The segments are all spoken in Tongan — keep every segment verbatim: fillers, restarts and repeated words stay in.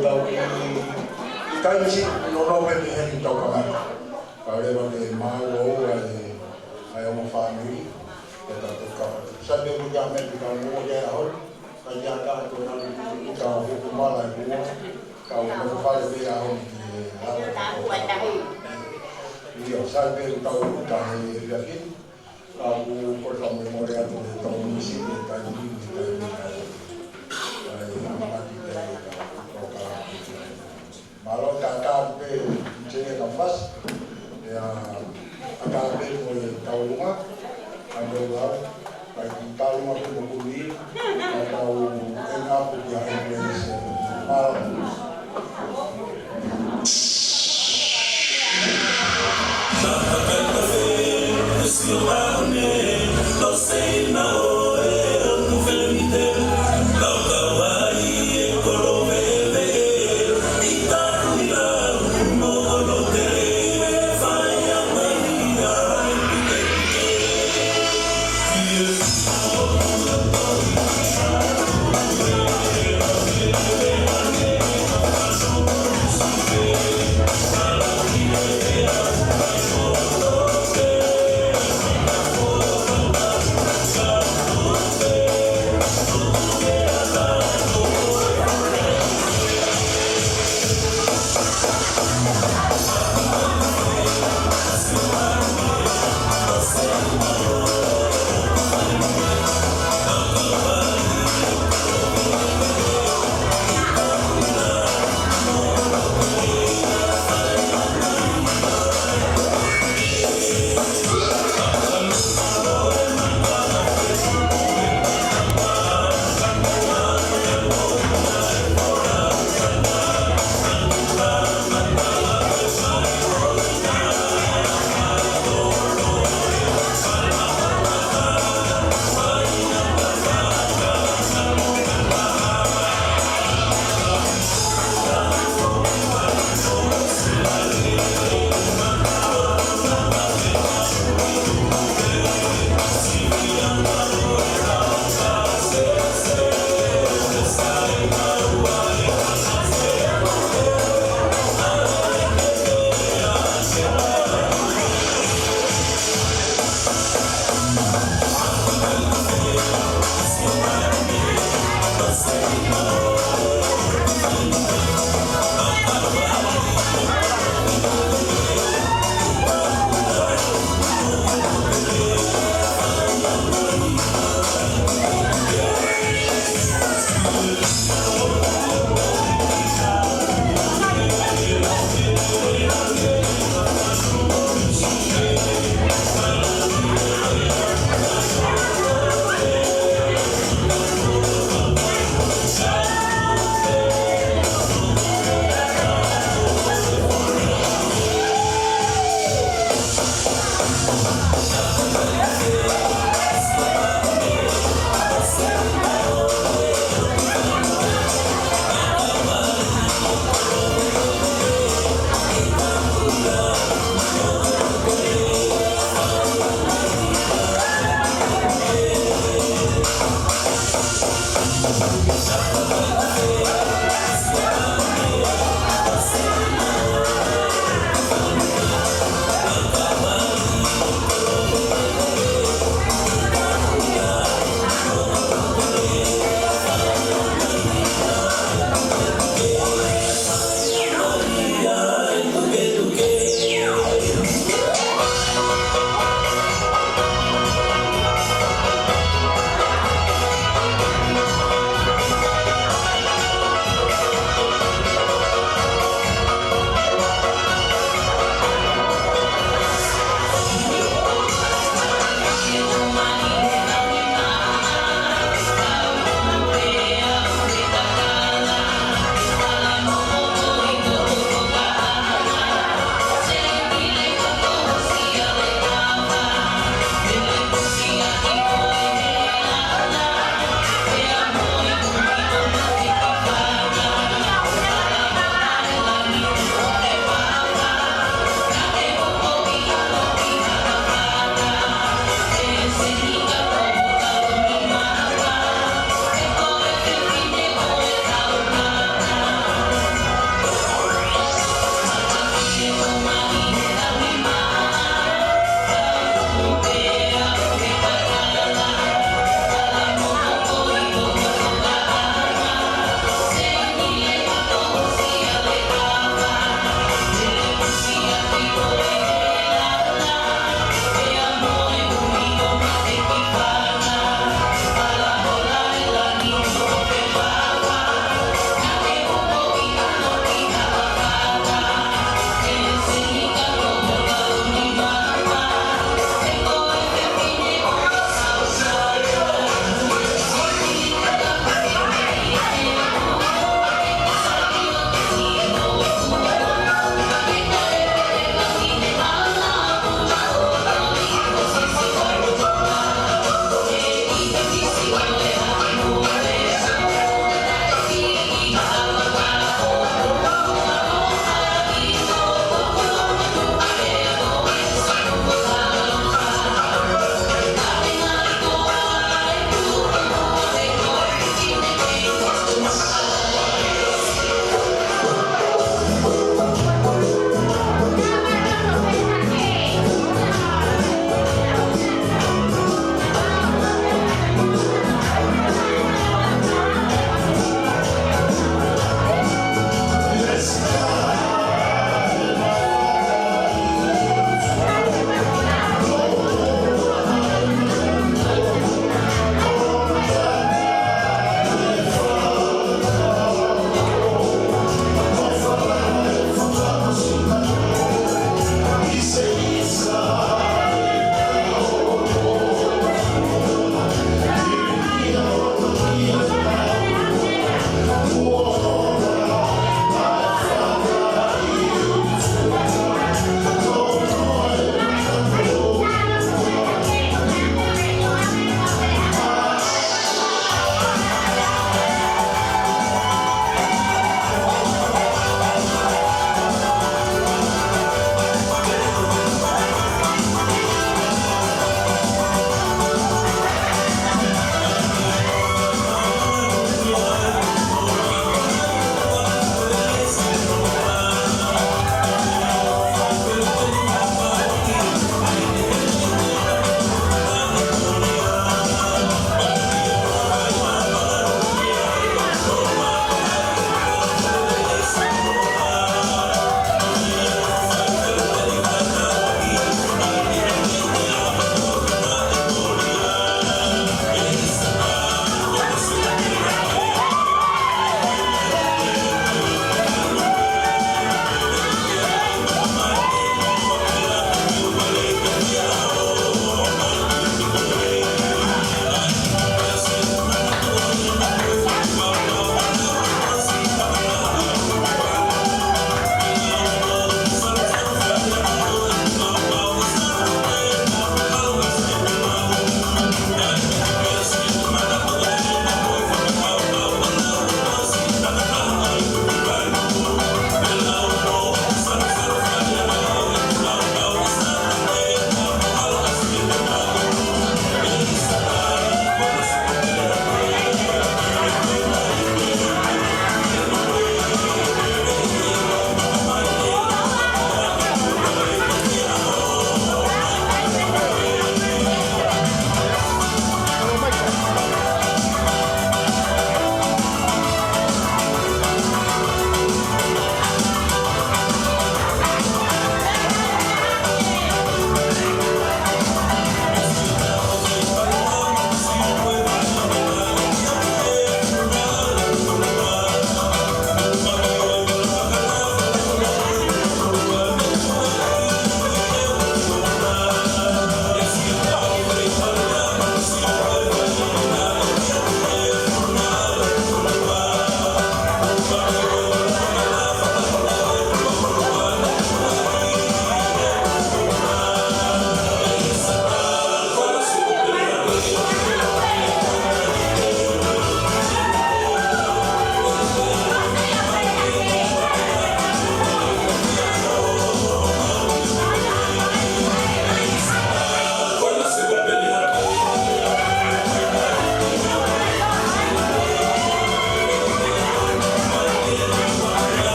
Tau ʻi, ʻi taimi siʻi, nonofo pē mei heni tau kamata. Kae ʻoua leva ke maʻu ʻe he, ʻa e ongo fāmili, ke tau toka. Sai pē ko e meʻa te tau maʻu he ʻaho ni, ka ʻi ai ha taha ʻoku nau ʻi, ʻi, tau hoko mai ʻi muʻa, tau nofo fale pē he ʻaho ni ki he hala. ʻIo, sai pē tau uta he, he efiafi ni. Ka ʻoku ou kole fakamolemole atu he tau misi he taimi ni, he taimi ni. ʻAi, ʻa e mati pē he tau toka. Mālō e kātaki pē, Minisitā Kafasi, ʻa e kātaki pē mo e Taulunga, ʻa e Taulunga, ʻa e Taulunga pē mo Kumi, ʻa e tau ʻenga pē ki he Emirates. Mālō.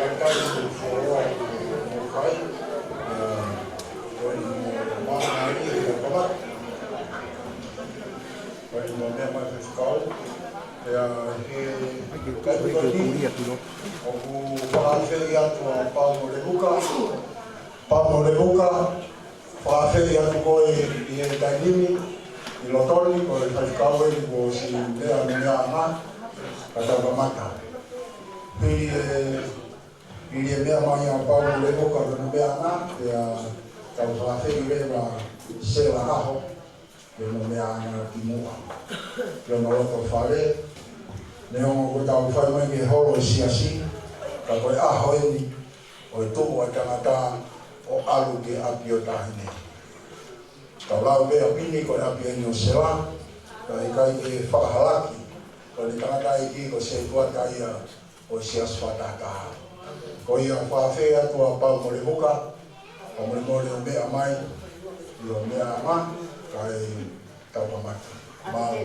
Kai fuoloa ʻoku fai, ʻa, ko e mo mana ia ʻi he kamata. Ko e mo meʻa mai Faifekau. ʻIa, he, ʻoku fakaafeʻi atu ʻa Pau mo Levuka. Pau mo Levuka. Fakaafeʻi atu koe ʻi he taimi ni, ʻi loto ni, ko e faifekau eni kuo ʻosi meʻa, meʻa mai, ka tau kamata. Hili e, hili e meʻa mai ʻa Pau mo Levuka, ka tau meʻa mai, pea tau fakaafeʻi leva Sela Haho, ke mo meʻa mai ki muʻa. Ke mo loto fale, neongo kuo tau fai mai ki he holo ʻo e siasi, ka ko e ʻaho eni, ʻo e tuʻu ʻa e tangata ʻo ʻalu ki ʻapi ʻo taʻahine. Tau lau pē ʻapi ni ko e ʻapi eni ʻo Sela, ka ʻikai ke fakahalaki, ko e tangataʻeiki ko Setuata ia ʻo e siasi fakatahataha. Ko ia fakaafeʻi atu ʻa Pau mo Levuka, ka mo le mo le ʻo meʻa mai, ʻio meʻa mai, kae tau kamata. Mālō.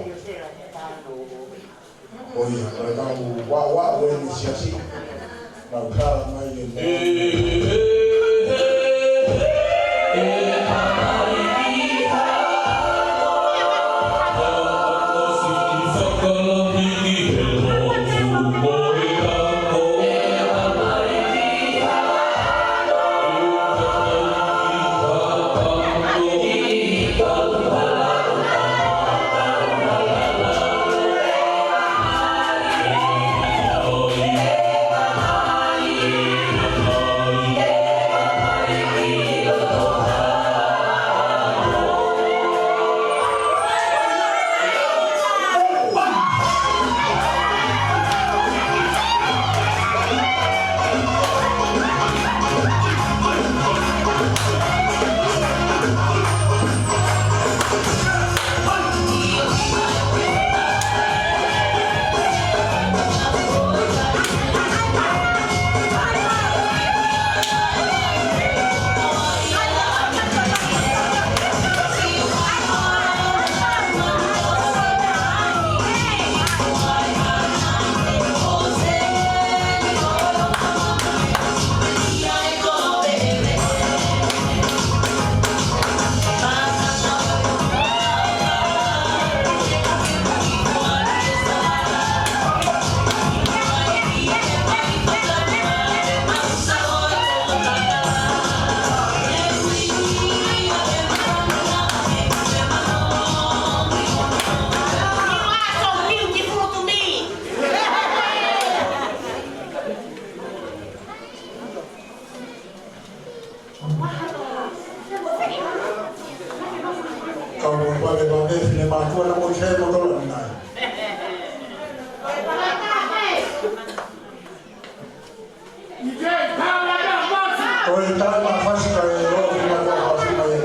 Ko ia, ko e tau ua, ua, ua ni siasi. Mau kala mai e mo. Kau mo pale pale fine mātuʻa na mo i fē mo tola ni nai. Ko e tala ma fasi ka e lo fine mātuʻa fasi mai.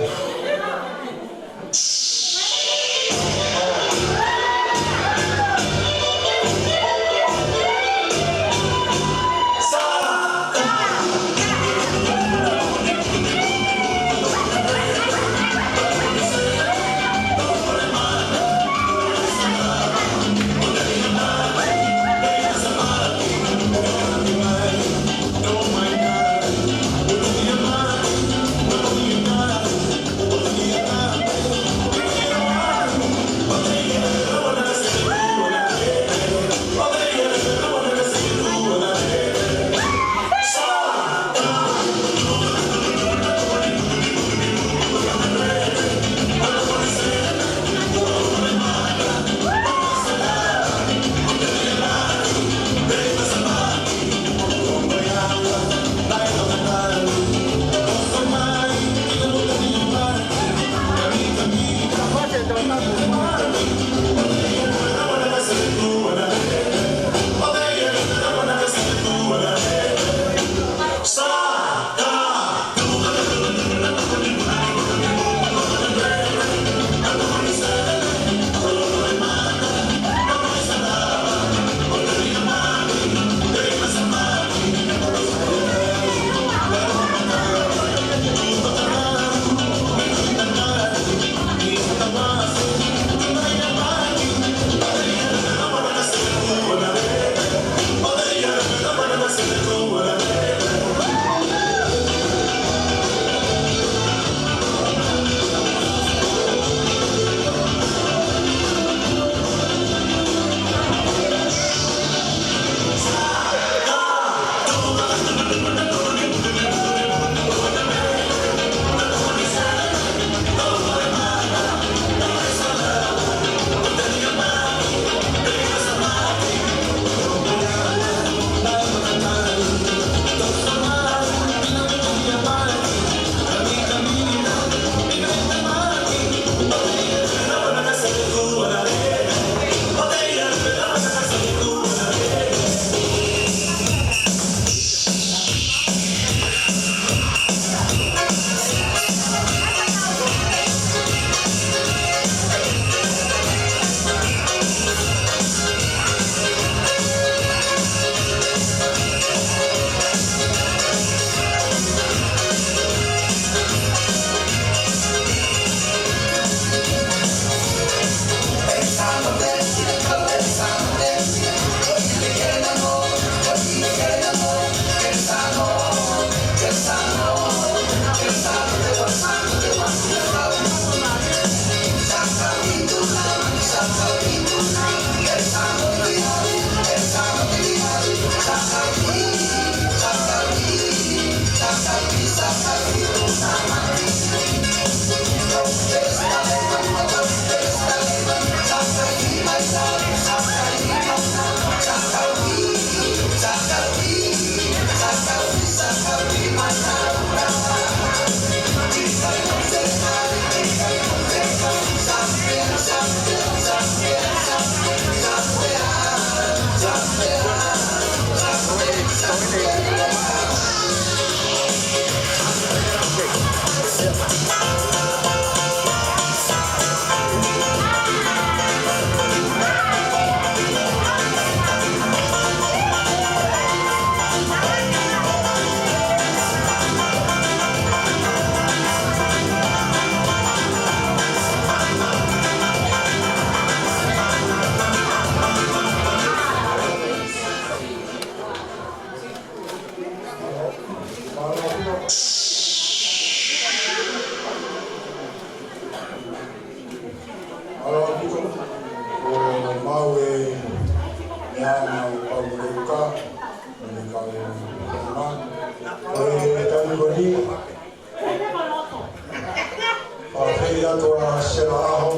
Mālō ʻaupito. Mālō ʻaupito. Ko e maʻu e meʻa ʻa Paumolevuka, mo e kau ʻi he ʻaho ni. Ko e taimi ko eni, ʻoku fai atu ʻa Sela ʻAho,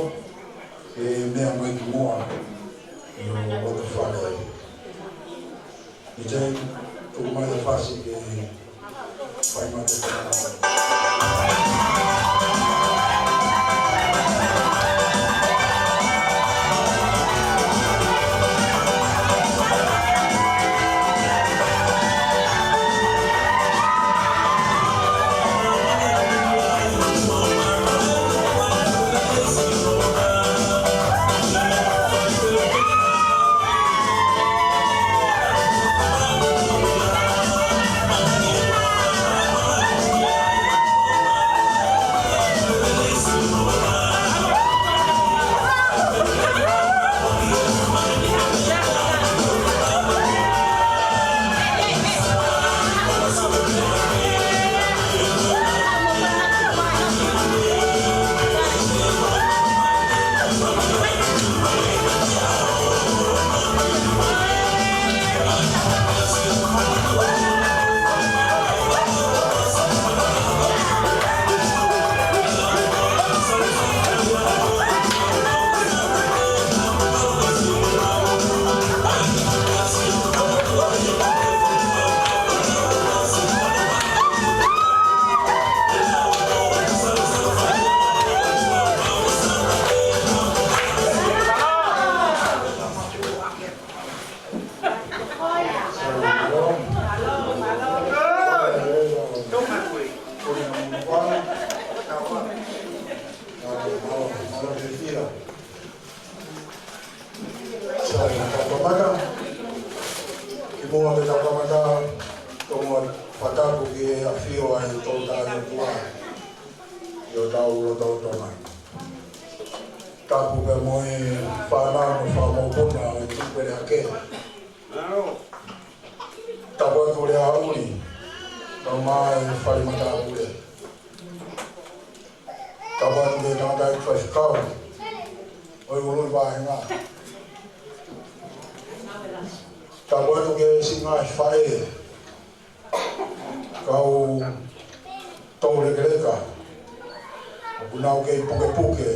ʻe meʻa mai ki muʻa, ʻi hono loto fale. ʻIkai, tuku mai e fasi ke fai mai e Sai, tau kamata. Kimuʻa ke tau kamata, tau fakatapu ki he ʻafio ʻa e Tolu Tahaʻi ʻOtua ʻi hotau lotolotonga. Tapu pea mo e fānau mo e fanga mokopuna ʻo e Tuʻi Pele Hake. Tapu atu Leaʻuli, pea mo e fale matāpule. Tapu atu ki he tangataʻeiki faifekau ʻo e ʻuluʻi vāhenga. Tapu atu ki he siʻi ngaahi faʻē, kau toulekeleka, ʻoku nau kei pukepuke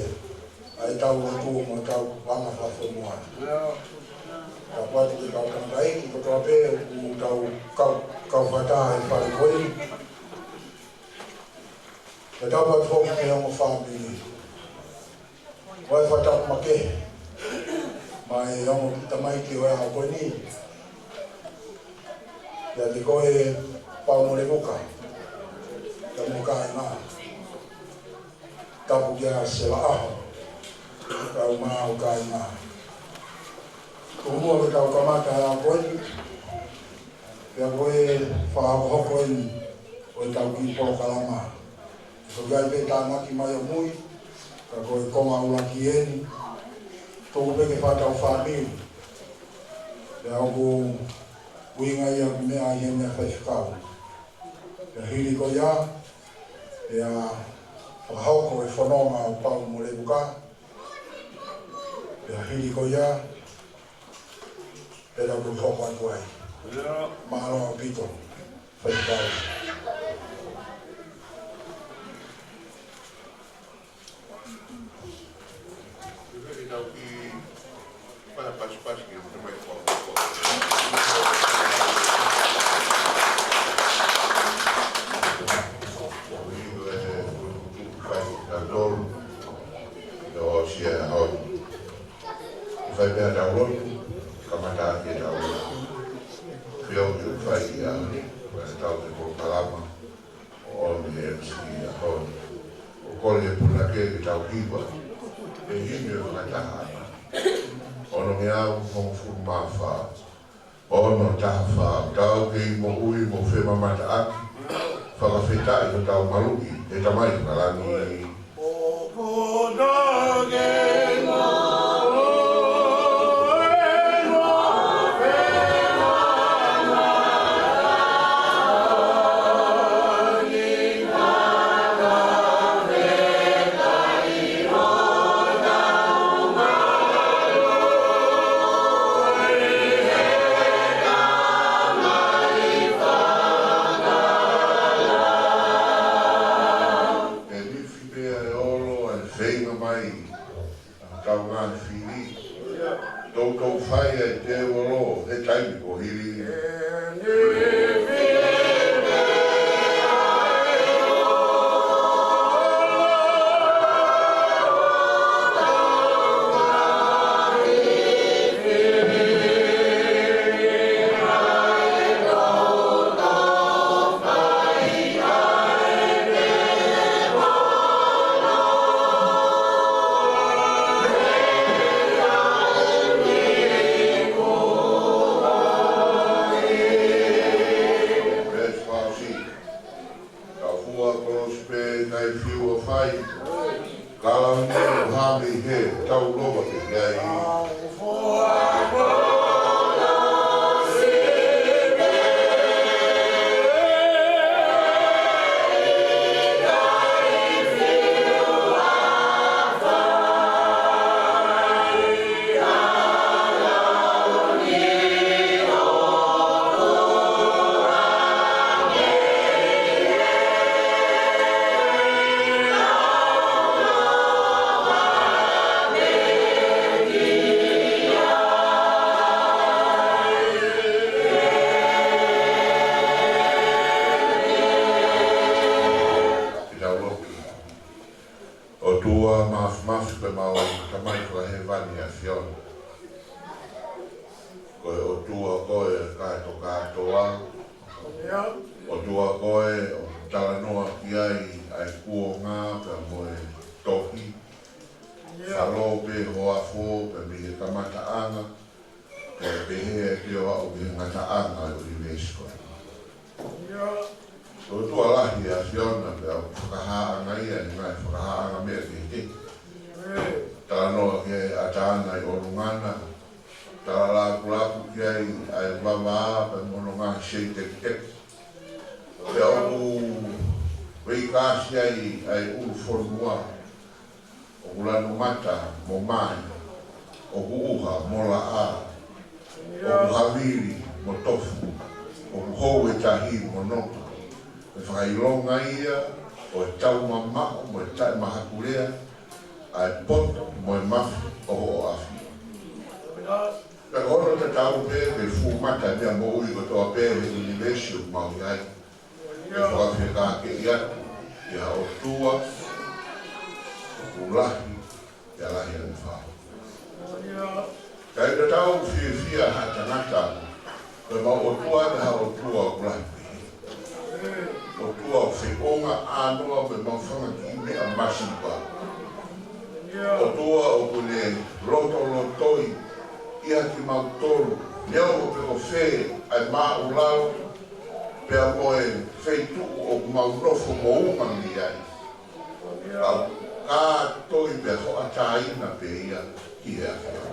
ʻa ʻetau lotu mo ʻetau anga fakafonua. Tapu atu ki he kau tangataʻeiki kotoa pē ʻoku tau kau, kau fakataha he fale ko eni. Pea tapu atu foki ki he ongo fāmili. Ko e fakatapu makehe mai e ongo tamaiki ʻo e ʻaho ko eni, ʻiate koe Paumolevuka, pea mo e kāinga. Tapu kia Sela ʻAho, pea mo e kāinga. Ko e muʻa ke tau kamata e ʻaho ko eni, pea ko e fakahokohoko eni ʻo ʻetau kiʻi polokalama. Ko ia pē tānaki mai ʻo mui, ka ko e konga ʻuluaki eni, tuku pē ke fakatau fāmili. Pea ʻoku ʻuhinga ia ki he meʻa ʻi he meʻa faifekau. Pea hili ko ia, pea fakahoko e fononga ʻo Paumolevuka. Pea hili ko ia, pea tau hoko atu ai. Mālō ʻaupito. Faifekau. Fai pē ʻetau lotu, kamata ʻaki ʻetau lotu. Pea ʻoku fai ia, ʻetau te polokalama ʻo e M C ʻi he ʻaho ni. ʻOku kole e punake ke tau hiva e himi ʻo e fakataha. Onongeau hongofulu mā fā, ono taha fā. Tau kei moʻui mo femamataʻaki, fakafetaʻi hotau maluʻi, ʻe Tamai fakalangi. Fai ai tēvolo he taimi kuo hili. Pesi fasi. Ka fua kolosi pē kai fiu ʻa fai. Ka lau ni ʻo hami he tau lova ke ai. ʻOtua mafimafi, ko ʻemau Tamai fakahēvani ʻa e ʻAfiona. Ko e ʻOtua koe ʻo e kātokātoa. ʻOtua koe ʻoku talanoa ki ai ʻa e kuonga pea mo e tohi. Falo pē ho afo pē mei he kamataʻanga, pea pehē ʻa e ʻoku aʻu ki he ngataʻanga ʻo e ʻunivēsi ko eni. ʻOtua lahi ʻa e ʻAfiona, pea ʻoku fakahāʻanga ia ʻi he ngaahi fakahāʻanga meʻa kehekehe. Talanoa ki he ʻataʻatā ʻi ʻolunga na, talalakulakula ki ai ʻa e vavā pea mo hono ngaahi sētekiteki. Pea ʻoku veikasi ai ʻa e ʻulu fonua. ʻOku lanu mata mo mai, ʻoku ʻuha mo laʻā, ʻoku havili mo tofu, ʻoku hou e tahi mo nonga. Ko e fakaʻilonga ia ʻo e taumamaʻo mo e taʻemahakulea ʻa e poto mo e mafi ʻo hoʻo ʻAfio. Pea ko hono tatau pē ke fuʻu mata e meʻa moʻui kotoa pē he ʻunivēsi ʻoku mau ʻi ai. Ke fakafekākeʻi atu ʻi ha ʻOtua ʻoku lahi, ʻoku lahi ange fau. Ka ʻi he tau fiefia ha tangata, ko ʻemau ʻOtua ko ha ʻOtua ʻoku lahi pehē. ʻOtua ʻoku feʻunga ʻānoa mo ʻemau fanga kiʻi meʻa masiva. ʻOtua ʻoku ne lotolotoi ʻia kimautolu, neongo pe ko fē ʻa e māʻulalo, pea mo e feituʻu ʻoku mau nofo mo uma mei ai. Ka, ka toi pea hoʻatāina pē ia ki he ʻAfiona.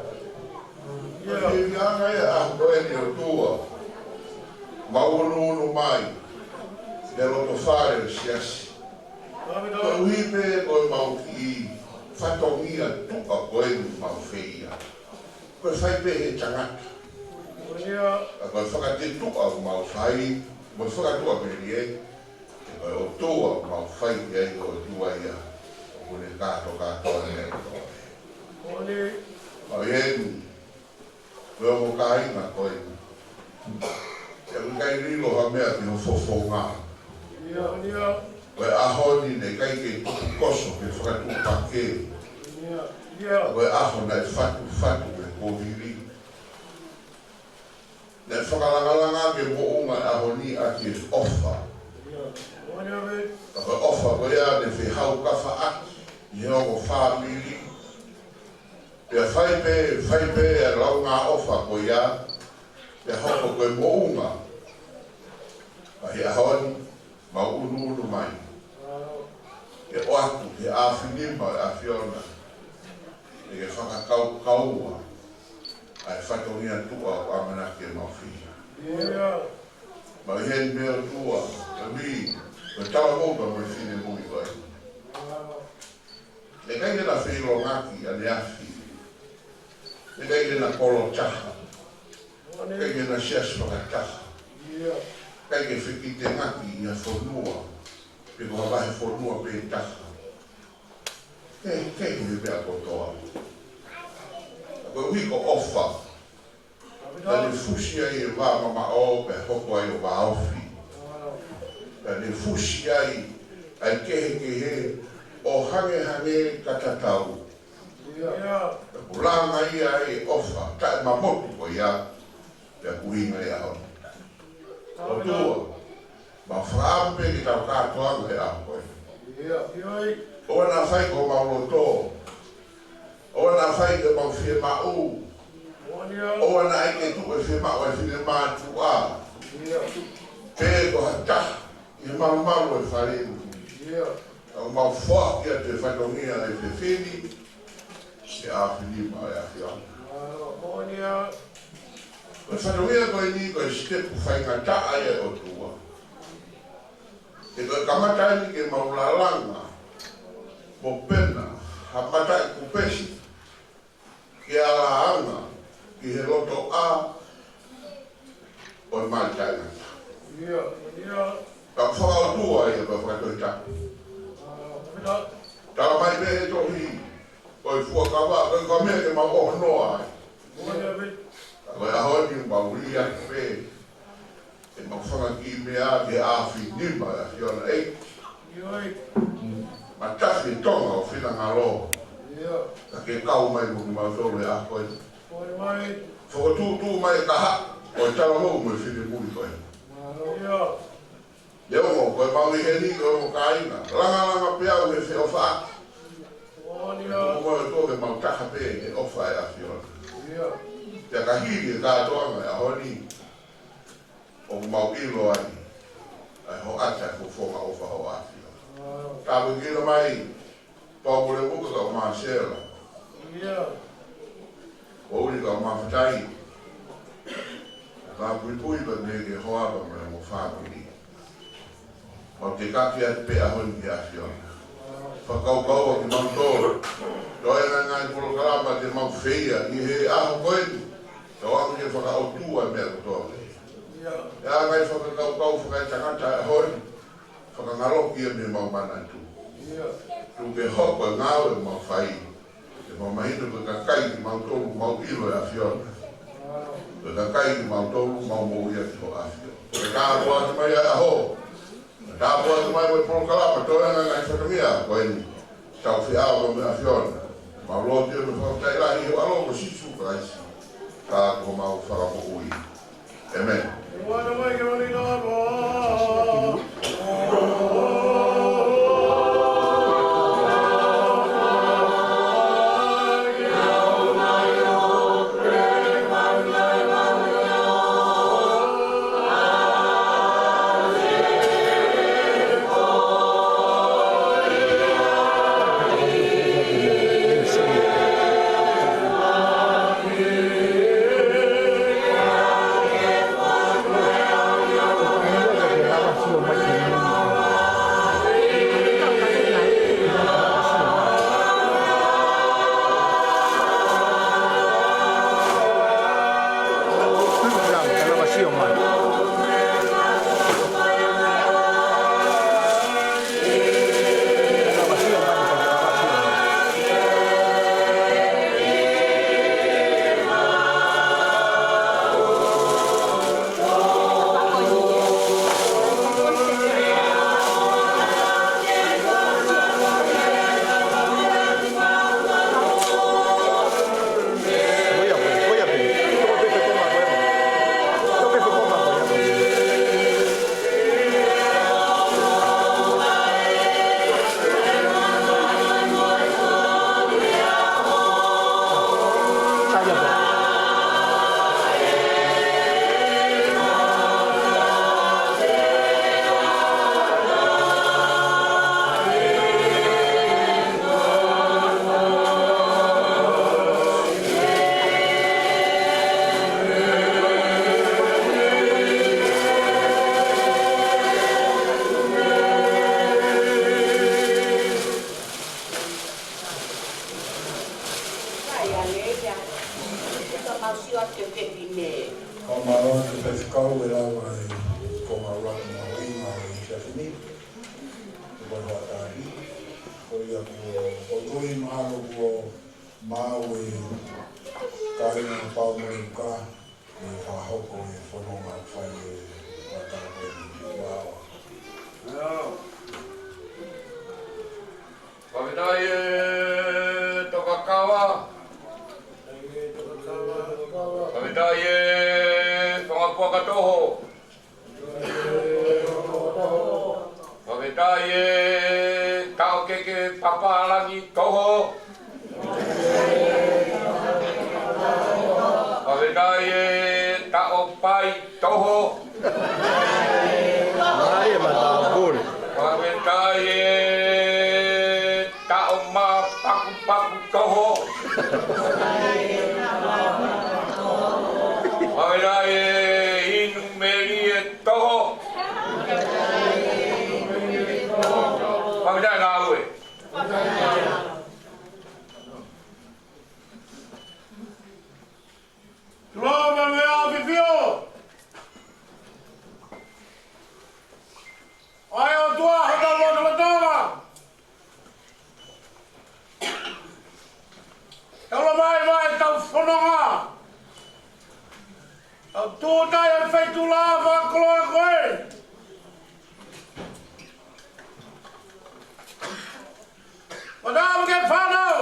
Ko e fiefia ia ʻa e ʻaho ko eni ʻOtua, mau unuunu mai he loto fale ʻo e siasi. Koeʻuhi pē ko ʻemau kiʻi fatongia tuʻa ko eni mau fai ia. Ko e fai pē he tangata. Ka ko e fakatetuʻa ʻoku mau fai, mo e fakatuʻamelie, he ko e ʻOtua ʻoku mau fai ki ai ko e ʻOtua ia ʻoku ne kātokātoa e meʻa kotoa. Mau ʻi heni, ko e ongo kāinga ko eni. He ʻoku ʻikai lilo ha meʻa ki ho fofonga. Ko e ʻaho ni naʻe ʻikai ke tuku koso ke fakatuʻupakē. Ko e ʻaho naʻe fatufatu e kovili. Naʻe fakalangalanga ke moʻunga e ʻaho ni ʻaki e ʻofa. Ka ko e ʻofa ko ia naʻe fehaukafaʻaki ʻi he ongo fāmili. Pea fai pē, fai pē ʻa e launga ʻofa ko ia, pea hoko ko e moʻunga. Ka he ʻaho ni, mau unuunu mai. Ke ʻoatu, ke ʻafinima e ʻAfiona. Ke fakakaukaua ʻa e fatongia tuʻa ʻoku ʻamanaki ke mau fai. Mau ʻi heni pē ʻOtua, ka mi, ko e talavou pea mo e finemui ko ē. Naʻe ʻikai ke na feʻilongaki ʻaneafi. Naʻe ʻikai ke na kolo taha. Naʻe ʻikai ke na siasi fakataha. Naʻe ʻikai ke fekitengaki ʻi ha fonua, pe ko ha vahefonua pē taha. Ke, ke, ke meʻa kotoa. Koeʻuhi ko e ʻofa. Naʻa ne fusi ai e vā mamaʻo pea hoko ai ʻo vāofi. Naʻa ne fusi ai ʻa e kehekehe ʻo hangehangē ka tatau. Pea kuo langa ia ʻe he ʻofa taʻemamotu ko ia, pea ʻoku ʻuhinga ia ʻa e ʻOtua. Mau fakaʻamu pē ke tau kātoanga he ʻaho ko eni. ʻOua naʻa fai ko homau loto. ʻOua naʻa fai ko homau fiemaʻu. ʻOua naʻa ʻai ke tuʻu e fiemaʻu ʻa e finemātuʻa pe ko ha taha ʻi he malumalu ʻo e fale ni. Ka mau foaki atu e fatongia ʻa e fefine, ʻe ʻaofinima ʻe he ʻAfiona. Ko e fatongia ko eni ko e sitepu faingataʻa ia ʻa e ʻOtua. He ko e kamata eni ke mau lalanga mo pena ha mataʻikupesi ke ala anga ki he lotoʻa ʻo e mali taʻengata. Ka ko e fakaʻotua ia, ko e fakatohitapu. Tala mai pē he tohi, ko e fuakava, ko e ka meʻa ke mau ʻohonoa ai. Ka ko e ʻaho ni mau liʻaki pē ʻemau fanga kiʻi meʻa ke ʻaofinima ʻe he ʻAfiona ʻEiki. Matafi e tonga ʻo e finangalo. Ka ke kau mai mo kimautolu he ʻaho ko eni. Fokotuʻutuʻu mai e kahaʻu ʻo e talavou mo e finemui ko eni. Neongo ko e mau ʻi heni ko e ongo kāinga, langalanga pē au he feʻofaʻaki. Ko e mau taha pē he ʻofa ʻa e ʻAfiona. Pea ka hili e kātoanga he ʻaho ni, ʻoku mau ʻilo ai ʻa e hoʻata e fofonga ʻofa hoʻo ʻAfiona. Tāpuekina mai Paulemuka kae ʻumaʻā Sela. Pouli kae ʻumaʻā Fatai. Ka puipui pē mei he hoa pea mo e ongo fāmili. Mau tekaki atu pē he ʻaho ni ki he ʻAfiona. Fakakaukau ʻa kimautolu. Toe ngaahi polokalama te mau feia ʻi he ʻaho ko eni. Tau ʻalu ke fakaʻotua e meʻa kotoa. ʻE ʻa e ngaahi fakakaukau fakaetangata he ʻaho ni, fakangaloki ia mei heʻemau manatu. Tuku ke hoko e ngāue ʻoku mau fai, ke mau mahino ko e kakai kimautolu mau ʻilo e ʻAfiona. Ko e kakai kimautolu mau moʻui ʻaki hoʻo ʻAfiona. Ko e tāpuaki mai ʻa e ʻaho. Tāpuaki mai mo e polokalama, toe ngaahi fatongia ko eni. Tau feʻao mo e ʻAfiona. Mau lotu mo e fakafetaʻi lahi ʻi ho ʻAlo ko Sīsū Kalaisi, ka ko homau Fakamoʻui. ʻĒmeni. Ka mālō atu e faifekau ʻe lava e konga ʻuluaki mahuʻinga ʻo e efiafi ni. Ko e hoʻatā ni, ko ia kuo, ko e tui mahalo kuo maʻu e kāinga Paulemuka, ʻe Hoko e fononga fai e matapā ni. Mālō. Fakafetaʻi e tokakava. Fakafetaʻi e fanga puaka toho. Fakafetaʻi e taʻokeke papālangi toho. Fakafetaʻi e taʻopai toho. Mālie e matāpule. Fakafetaʻi e taʻomapakupaku toho. Fakafetaʻi e inu melie toho. Fakafetaʻi ngāue. Tuloa mo e ʻafifio. ʻA e ʻOtua hotau lotolotonga. Tau lava mai mai tau fononga. Tau tūʻuta ʻi he feituʻu lahi fakakoloa ko ē. Fakatapu ki he fānau.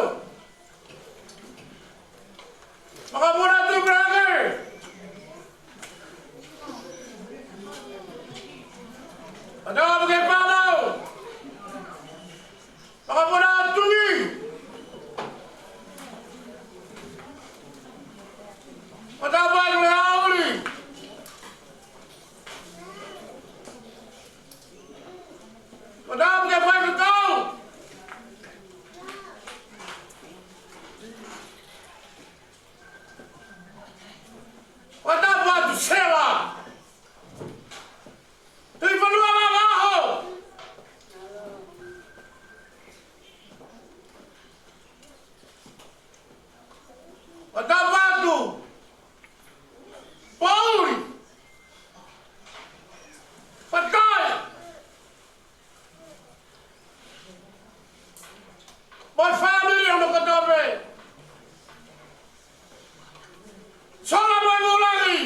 Makapuna Tuʻipulelake. Fakatapu ki he fānau. Makapuna Tuʻi. Fakatapu ki he ʻauli. Fakatapu ki he faifekau. Fakatapu atu Sela. Tuʻifonua Vavaʻu. Fakatapu atu Pauli. Fakai. Mo e fāmili hono kotoa pē. Sola mo e Vulangi.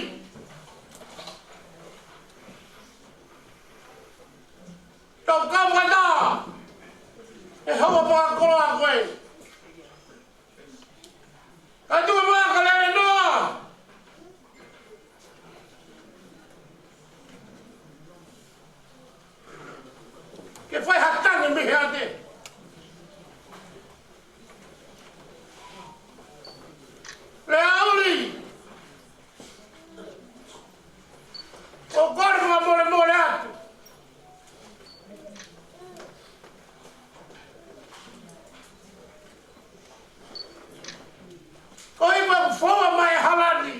Tau kau fakataha he houa fakakoloa ko ē. Ka tuku muʻa ka lele noa. Ke fai ha tangi mei he ʻaho ni. Leauli. ʻOku ou kole fakamolemole atu. Ko e ʻuhinga ʻoku foua mai e hala ni.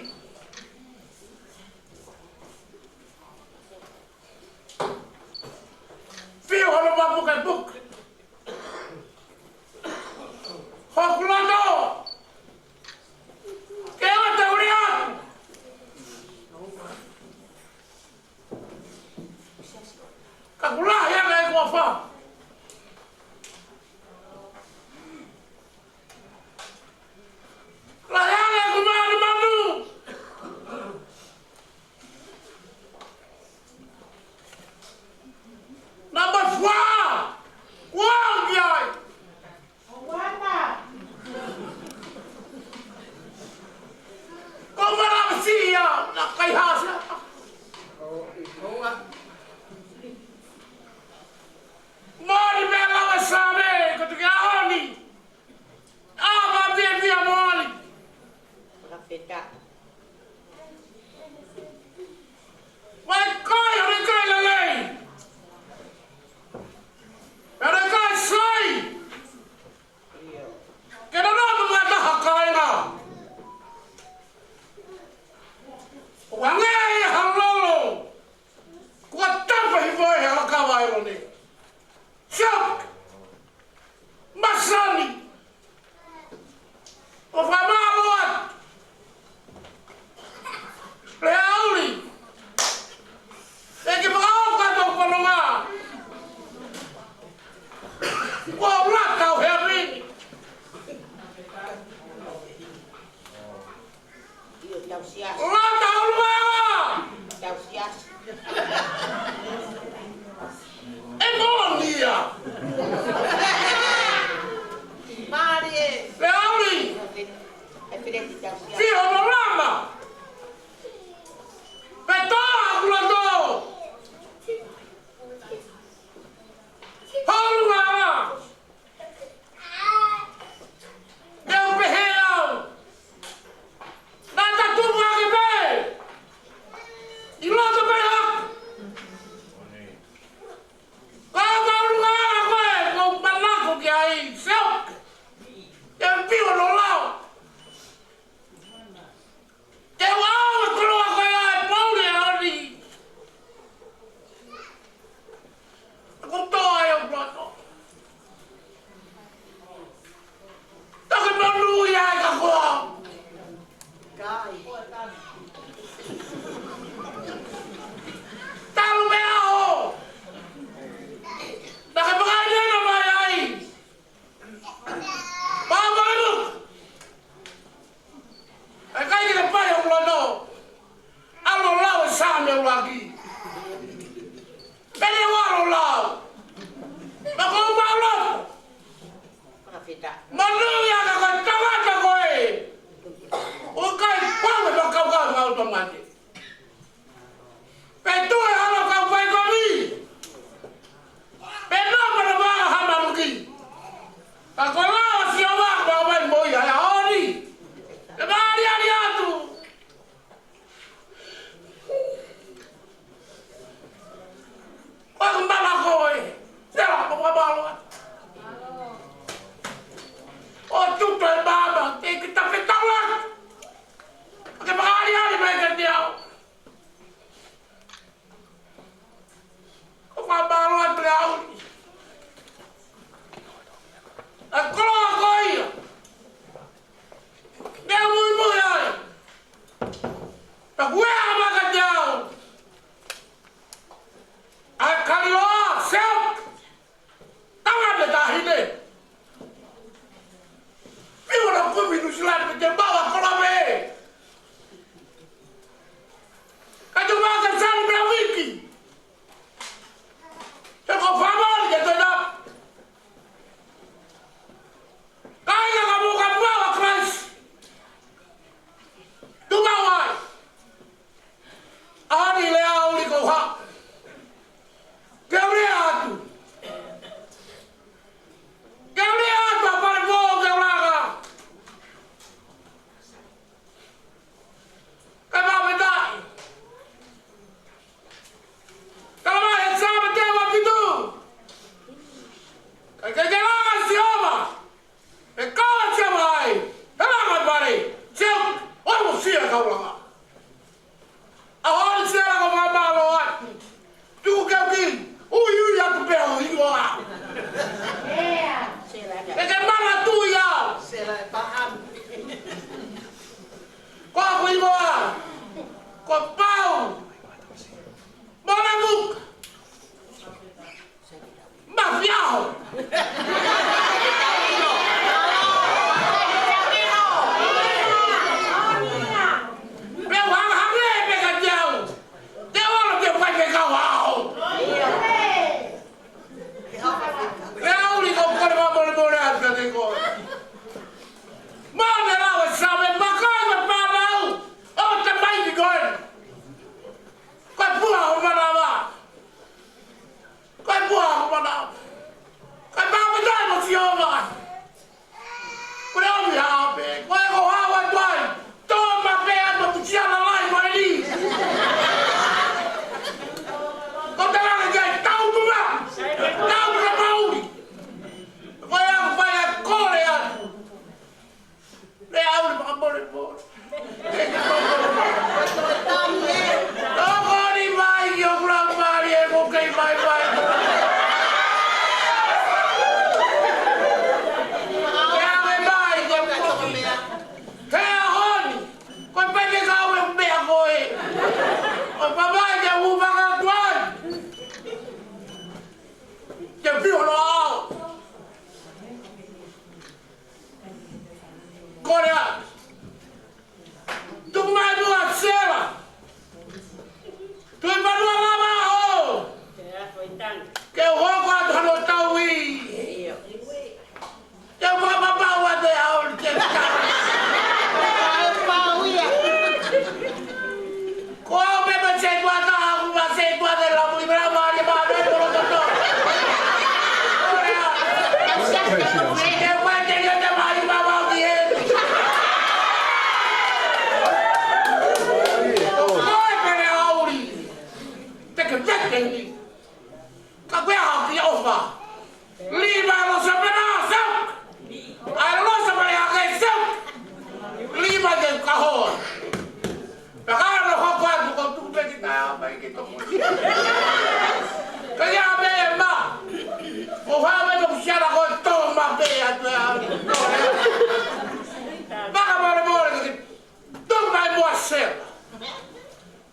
Fiu hono mapukepuke. Hoku loto. Ke ʻoua te u lea. Ka ʻoku lahi ange ʻeku ʻofa. Lahi ange ʻeku manumanu. Namba fā. Kuo au ki ai. Ko mana sia na kai hasia. Mana. Ka ta me tai mo si o ma. Ko le au ia ape. Ko e ko hawa tuai. Tō ma pe a ma pusia la lai ma ni. Ko ta la ke tau tu ma. Tau tu ma uli. Ko e au fai a kole a. Le au le makamolemole. Tokoni mai ki hoku laumālie ʻoku ou kei vaivai. Ke ʻave mai ki hoku komi. He ʻaho ni, ko e peke kau e meʻa ko ē. ʻO pamai ke u vaka tuai. Ke pio lo au. Kole ā. Tuku mai muʻa Sela. Tuʻi Panua lava ʻo. Ke u hoko atu hano tauhi. Ke u fakapapau atu e au ke tau. Ko au pē ma se tua ta aku ma se tua te la mui mera mari ma ne tolo toto. Ke fai te ke te mari ma ma ki e. Ko e pele auri. Te ke vete ni. Ka ko e hao ki ʻofa. Lima lo sa pena sau. ʻAi lo sa pena ke sau. Lima ke kahoa. Pea ka no hoko atu ko tuku pe ki ta mai ke toko. Ka ia me ma. Ko ha me no siara ko tō ma pe atu ʻa. Maka mare mare ke tō mai mo a Sela.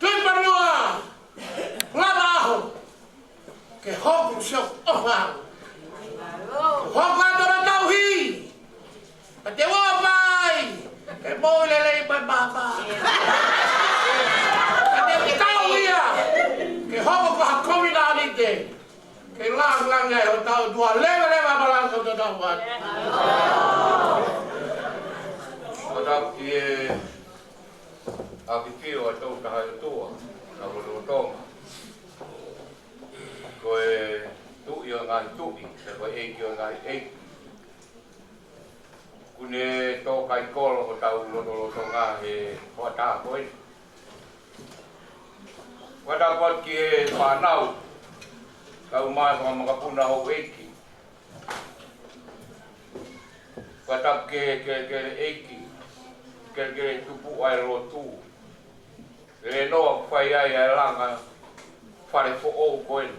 Tuʻi Panua. Lava ʻaho. Ke hoko se ʻofa. Ke hoko atu ʻa tauhi. Ka te ua mai. Ke mou lelei mai māmā. Ka te tauhi ia. Ke hoko ko ha kominanite. Ke langilangi ai hotau ʻOtua leveleva malanga hotau atu. Ko tapu ki he ʻafifio ʻa e Tokotaha ʻOtua, ʻa Lolotonga. Ko e Tuʻi ʻo e ngaahi tuʻi, pea ko e ʻEiki ʻo e ngaahi ʻeiki. Kuo ne tō kai kolo hotau lotolotonga he hoʻatā ko eni. Fakatapu atu ki he fānau, kau mai fakamakapuna houʻeiki. Fakatapu ki he, ki he, ki he ʻeiki, ki he, ki he tupuʻa e lotu. Lelenoa ʻoku fai ai ʻa e langa fale foʻou ko eni.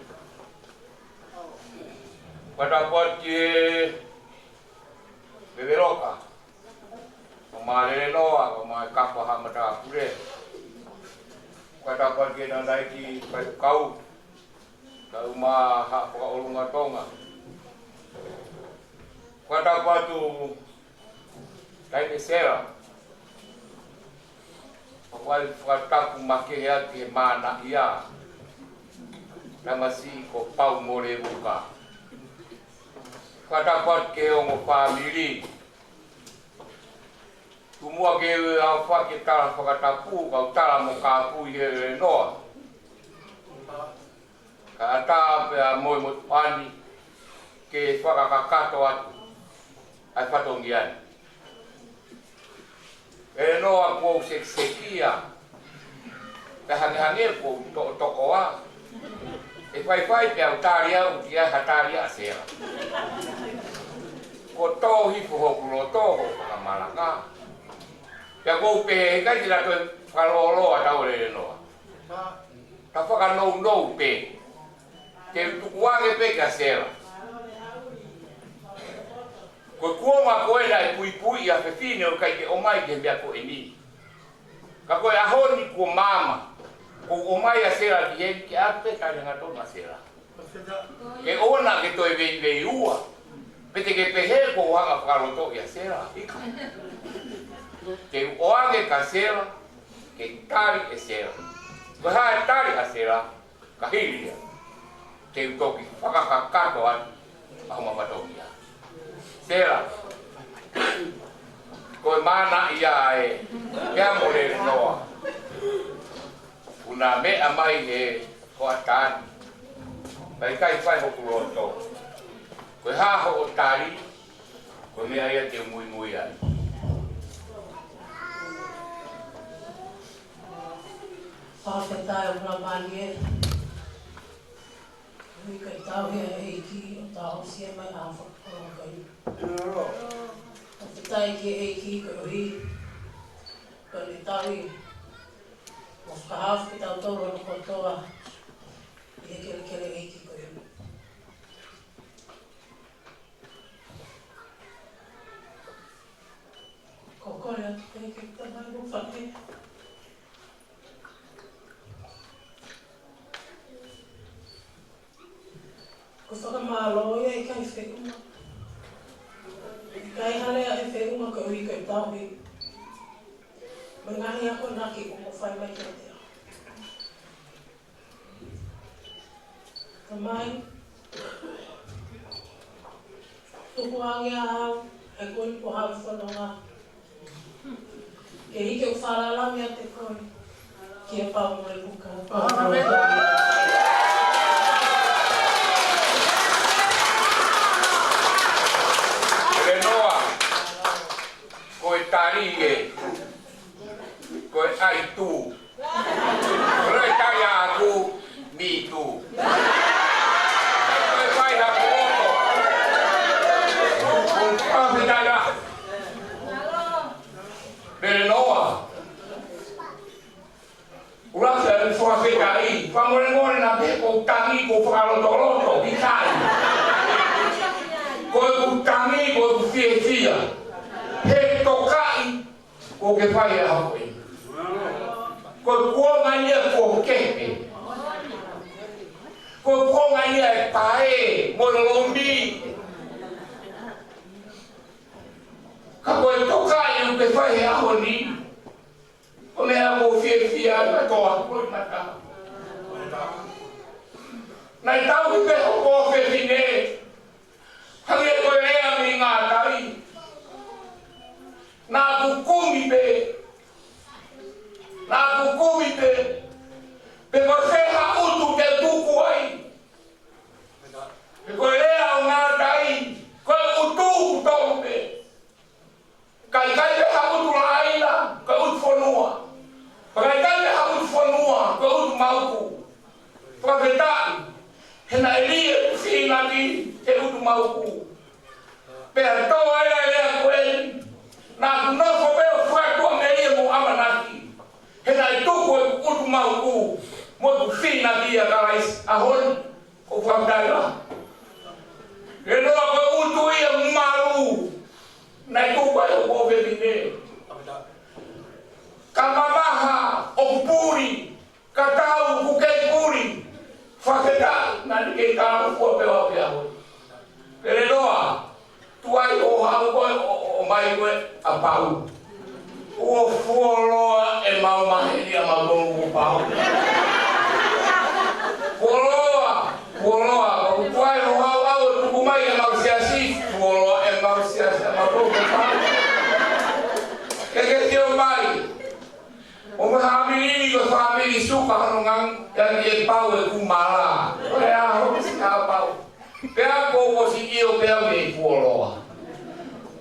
Fakatapu atu ki he veveloka. Ko ma Lelenoa, ko ma Kafa Haʻa Matāpule. Fakatapu atu ki he tangataʻeiki faifekau. Kau ma Haʻa Fakaʻolunga Tonga. Fakatapu atu Taʻahine Sela. ʻOku ou fakatapu makehe atu ki he manaʻia. Tamasiʻi ko Pau Molevuka. Fakatapu atu ki he ongo fāmili. Tuku muʻa ke u ʻaofaki e tala fakatapu, kau tala mo kāpui he Lelenoa. Kae ʻatā pea mo e motuʻa ni ke fakakakato atu ʻa e fatongia ni. Lelenoa kuo u sekisekia, pea hangehangē kuo u toʻotoʻoa. ʻE faifai pea u tali au ki ai ha tali ʻa Sela. Kuo tō hifo hoku loto, hoku fakamalanga. Pea kuo u pehē, ʻikai ke na toe fakalōloa tau Lelenoa. Ta fakanounou pē. Te u tukuange pē kia Sela. Ko e kuonga ko ē naʻe puipuiʻi ʻa fefine ʻoku ʻikai ke ʻomai ki he meʻa ko eni. Ka ko e ʻaho ni kuo maama. Kuo ʻomai ʻa Sela ki heni ke ʻave pē talengatonu ʻa Sela. Ke ʻoua naʻa ke toe veiveiua. Pe te ke pehē kuo u hanga fakalotoʻi ʻa Sela. ʻIkai. Te u ʻoange kia Sela. Ke tali ʻe Sela. Ko e hā e tali ʻa Sela, ka hili ia. Te u toki fakakakato atu ʻa homa fatongia. Sela. Ko e manaʻia ē, pea mo Lelenoa. Kuo na meʻa mai he hoʻatā ni. Ka ʻikai fai hoku loto. Ko e hā hoʻo tali, ko e meʻa ia te u muimui ai. Fakafetaʻi ʻoku lamani e. Ui ka tau hea ʻEiki ʻo tau sia mai a fakakolokai. Fakafetaʻi ki he ʻEiki koeʻuhi ko ʻene tali mo fakahaofi kitautolu hono kotoa ʻi he kelekele ʻEiki ko eni. Ko e kole atu pē ki he Tamai mo e Faʻē. Ko e fakamālō ia ʻikai feʻunga. ʻIkai hale ʻa e feʻunga koeʻuhi ko e tauhi mo e ngaahi akonaki kuo mo fai mai kiate au. Tamai, tukuange au he ko eni ko haʻo fononga. Ke hiki ʻo falala meiate koe. Kia pau mo e puka. Lenoa, ko e tali ē. Ko e ʻai tū. Ko e tali ʻaku, me too. Ko e fai ha kuoto. Ko e fai ha kuoto. Lenoa. ʻUluaki ʻa e fakafetaʻi, fakamolemole naʻa pehē ko e tangi ko e fakalotoloto, ʻikai. Ko e tangi ko e fiefia. He tokaʻi, ko e ke fai ʻa e hoko ē. Ko e kuonga ia ko e kehe. Ko e kuonga ia e pae, mo e lomi. Ka ko e tokaʻi ʻoku ke fai he ʻaho ni. Ko e meʻa ko e fiefia ʻa e katoa, ko e mata. Naʻe tauhi pē hoku ʻofefine, hangē ko e lea mei Ngātai. Naʻa ku kumi pē, naʻa ku kumi pē, pe ko e fē ha ʻutu te u tuku ai. Pe ko e lea ʻo Ngātai, ko e ʻutu ʻoku tonu pē. Ka ʻikai pē ha ʻutu laʻaina, ko e ʻutu fonua. Ka ʻikai pē ha ʻutu fonua, ko e ʻutu mauku. Fakafetaʻi, he naʻe lī ʻeku fīnaki he ʻutu mauku. Pea tō ai ʻa e lea ko eni, naʻa ku nofo pē ʻo fakatuʻamelie mo ʻamanaki. He naʻe tuku ʻeku ʻutu mauku, mo ʻeku fīnaki ʻia Kalaisi, ʻaho ni. Ko e fakafetaʻi lahi. Lenoa ko e ʻutu ia malu. Naʻe tuku ai hoku ʻofefine. Ka mamaha ʻoku puli. Ka tau ʻoku kei puli. Fakafetaʻi naʻa ne kei kāfua pē ʻo aʻu ki he ʻaho ni. Lenoa. Tuai ʻo haʻu ko ē ʻo, ʻo, ʻomai ko ē ʻa Pau. ʻOku fuoloa ʻemau maheni ʻamautolu mo Pau. Fuoloa, fuoloa. ʻOku tuai ʻo haʻu ʻo tuku mai ʻemau siasi. Fuoloa ʻemau siasi ʻamautolu mo Pau. Ke ke sio mai. ʻO mo e fāmili ni ko e fāmili suka hono ngang, ʻikai ke Pau ʻeku mala. Ko e ʻaho si ka Pau. Pea ko ʻosi ʻio pea mei fuoloa.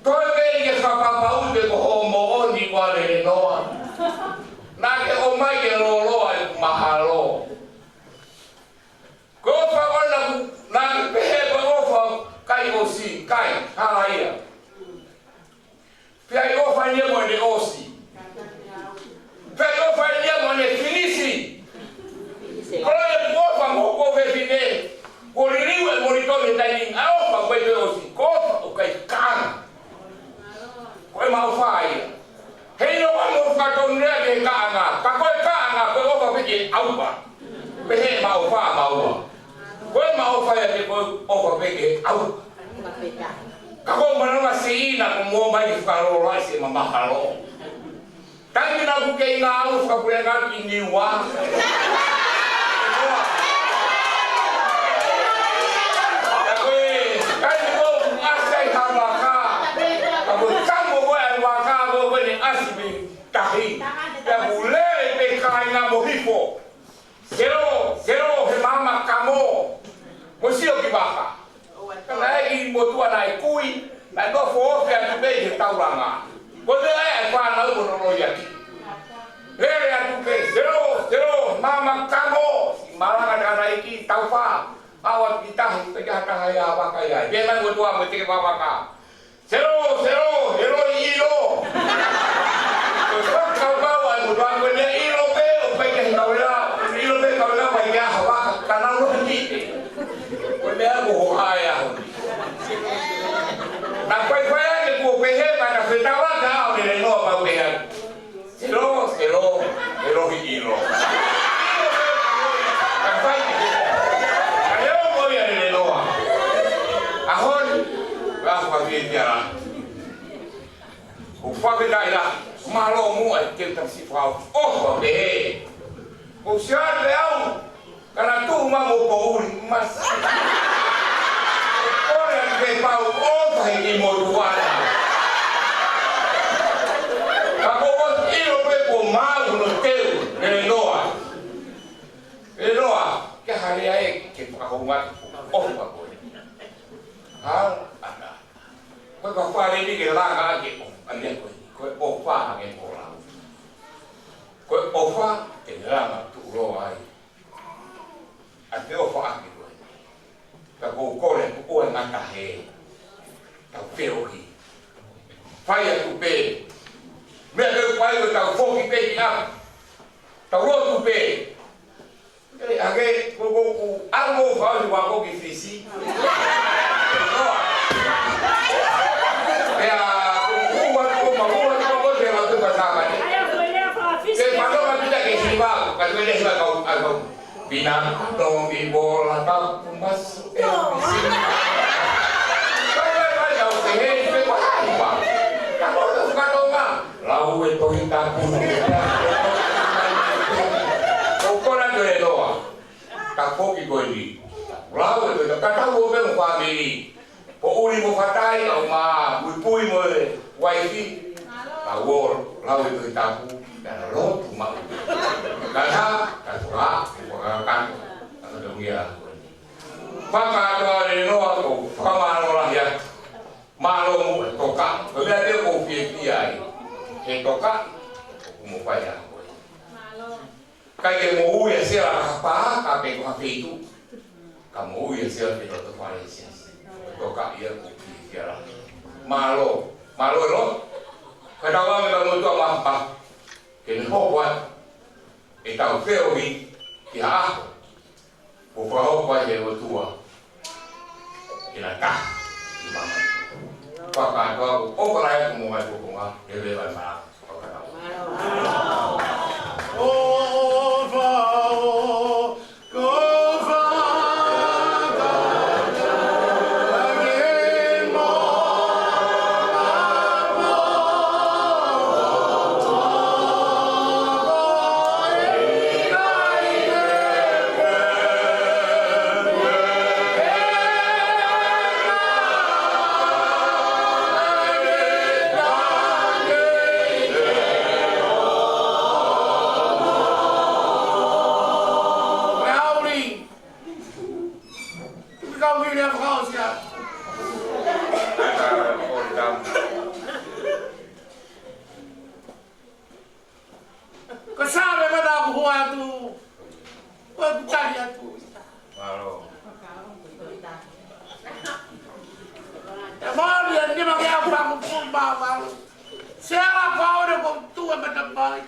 Toe pē ke fakapapauʻi pe ko hoʻo moʻoni ʻa Lenoa. Naʻa ke ʻomai ke lōloa ʻeku mahalo. Ko e ʻofa ʻona ku, naʻa ke pehē ko e ʻofa kai ʻosi, kai, hala ia. Pea ʻi ʻofa ia mo ʻene ʻosi. Pea ʻi ʻofa ia mo ʻene finisi. Ko e ʻofa mo ko fefine. Ko liliu e monitor he taimi ni. ʻA ʻofa ko e ʻosi. Ko ʻofa ʻoku ʻikai kaʻanga. Ko ʻema ʻofa ia. He ʻilo ʻa mo fakatonu lea ke kaʻanga. Ka ko e kaʻanga, ko e ʻofa pē ke ʻauha. Pehē ʻema ʻofa maua. Ko ʻema ʻofa ia ke ko e ʻofa pē ke ʻauha. Ka ko e manava si ina ko mo mai fakalolo ai se mamahalo. Taimi naʻa ku kei ngāue fakapuleʻanga ki Niua. Ka ko e, taimi ko ʻeku ʻasi ai ha vaka. Ka ko e kamo ko ē ʻa e vaka ko ē ʻene ʻasi mei tahi. Pea ku lele pē kāinga mo hifo. Selo, selo he maama kamo. vaka. Ka naʻe ʻi motuʻa naʻe kui, naʻe nofo ofi atu pē he taulanga. Ko e meʻa ē ʻa e fānau ko hono loiaki. Lele atu pē, selo, selo, mama kamo, siʻi malanga tangataʻeiki, taufa. ʻAu atu ki tahi, pea ʻikai ha taha ia vaka ia. Pea mai motuʻa mo e teke vavaka. Selo, selo, he loi ʻilo. Ko e fakakaukau ʻa e motuʻa ko eni, ʻilo pē ʻoku ʻikai ke ʻi ai ha kau lea, ʻilo pē kau lea ʻoku ʻikai ke ʻi ai ha vaka, ka nau lohi ni pē. Ko e meʻa ko hoʻo ʻai ʻaho ni. Naʻe faifai ange kuo pehē, ka naʻe fetaulaki ʻa ʻAo Lelenoa pau pehē ange. Selo, selo, he lohi ʻilo. Ka fai, ka leo mo ia Lelenoa. ʻAho ni, ka fai e tiara. ʻOku fakafetaʻi lahi, mālō muʻa e keu tamasiʻi fau. ʻOfa pē. ʻOku ou sio atu pē au, ka naʻe tuʻu mai mo Poʻuli, masi. Kole atu pē pau ʻofa he kiʻi motuʻa na. Ka ko e ʻilo pē kuo maau hono teu, Lelenoa. Lelenoa, ke hale ai ke fakahounga ʻofa ko ē. Hala ʻatā. Ko e ka fale ni ke langa ake ʻo, ʻa e meʻa ko ē, ko e ʻofa ange ko lau. Ko e ʻofa ke langa tuʻuloa ai. ʻA e ʻofa ake ko ē. Ka ʻoku ou kole atu ʻoua ʻe ngata he. Tau feohi. Fai atu pē. Meʻa ke fai ko e tau foki pē ki ʻapi. Tau lotu pē. ʻE, ake, ko, ko, ko, ʻalu mo fau ni wa ko ki Fisi. Pea, ko, ko, wa, ko, ma, ko, wa, ko, ko, te la tu pa sa ma ni. Ke pa no ma pita ke hiva, ka tu le hiva kau, a kau. Pina, no, mi, bo, la, ta, pu, mas, e, Fisi. Pai, pai, pai, au, ke he, ke, ko, ha, hiva. Ka ko, ko, ka, ko, ma. Lau e Tohi Tapu. Ko kona ko e loa. Ka foki ko eni. Lau e Tohi Tapu. Ka tau o pē mo fāmili. Poʻuli mo Fatai, au ma Puipui mo e uaifi. Ka o lau e Tohi Tapu. Ka na lotu maʻu. Ka na, ka tua, ka ka ka. Ka ka ka. Fakatoa Lelenoa ko fakamālō lahi atu. Mālō mo e toka. Ko e meʻa pē ʻoku ou fiefia ai. He toka, ʻoku mo fai ʻa koe. ʻIkai ke mo ui ʻa Sela ka pā, ka pe ko ha feitu. Ka mo ui ʻa Sela ke loto fale ʻi Siasi. Toka ia ʻoku ou fiefia lahi. Mālō. Mālō ʻe loa. Ka tau ame ka motua mapa. Ke ne hopo atu. ʻE tau feohi ki ha ʻaho. Ko fakahoko ai he ʻOtua ke na taha ʻi māmani. Fakatoa ko ʻofa lahi atu mo mai ko konga, he veva e mā, fakatoa. Ko Sāme mata aku hua atu. Ko e kutali atu. Mālō. E mālō ia ni ma ke au paku fu ma valu. Sela pau ne ko tu e mata mai.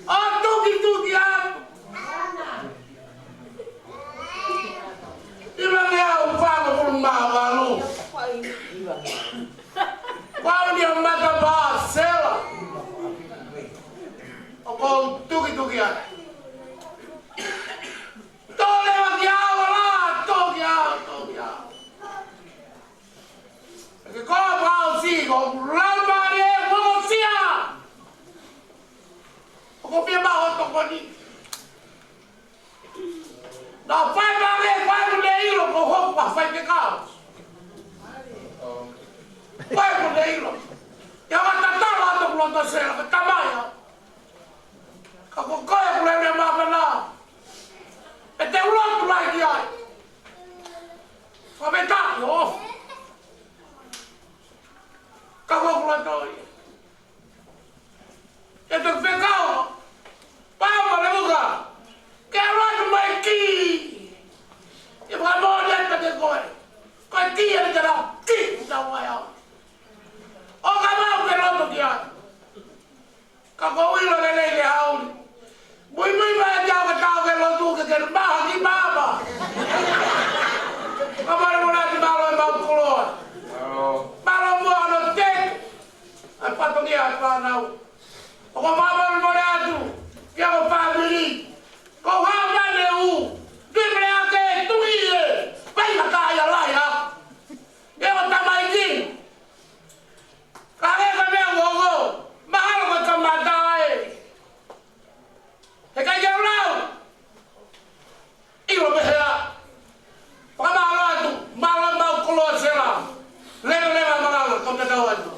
O tuki tuki atu. Ila ke au paku fu ma valu. Pau ni a mata pa Sela. ʻOku ou tukituki atu. Tole wa ki au la, tō ki au, tō ki au. Ke ko pau si, ko lau mare, ko sia. ʻOku ou pia ma o tokoni. Na fai ka le fai ku le ilo ko hoku a fai ke kau. Fai ku le ilo. Ia ma tatala to ku loto Sela, ka tamai au. Ka ko koe ku le le ma ka na. ʻE te u lotu mai ki ai. Fakafetaʻi ʻo. Ka ko kula toi. ʻE te fekau. Pau mo le uka. Ke lotu mai ki. ʻE fakamoʻoni atu kiate koe. Ko e ki ʻe te lau ki. Tau ai au. ʻO ka mau ke lotu ki ai. Ka ko ʻilo lelei le hauli. Muimui mai ʻa e tau ke tau ke lotu ke ke maha ki mama. Ka mare mo nati malo e mau koloa. Malo mo ano te. ʻA e fatongia ʻa e fānau. ʻOku ou fakamālō atu. Ki he fāmili. Ko hā mane u. Ki mele ake tui e. Pai maka ia lai ha. Ia ko tamai ki. Ka ke ka mea uongo, mahalo ko e kamata ai. He kai ke ulau. ʻIlo pehē ā. Fakamālō atu, mālō mau koloa sela. Leva, leva, mālō, kau tatau atu.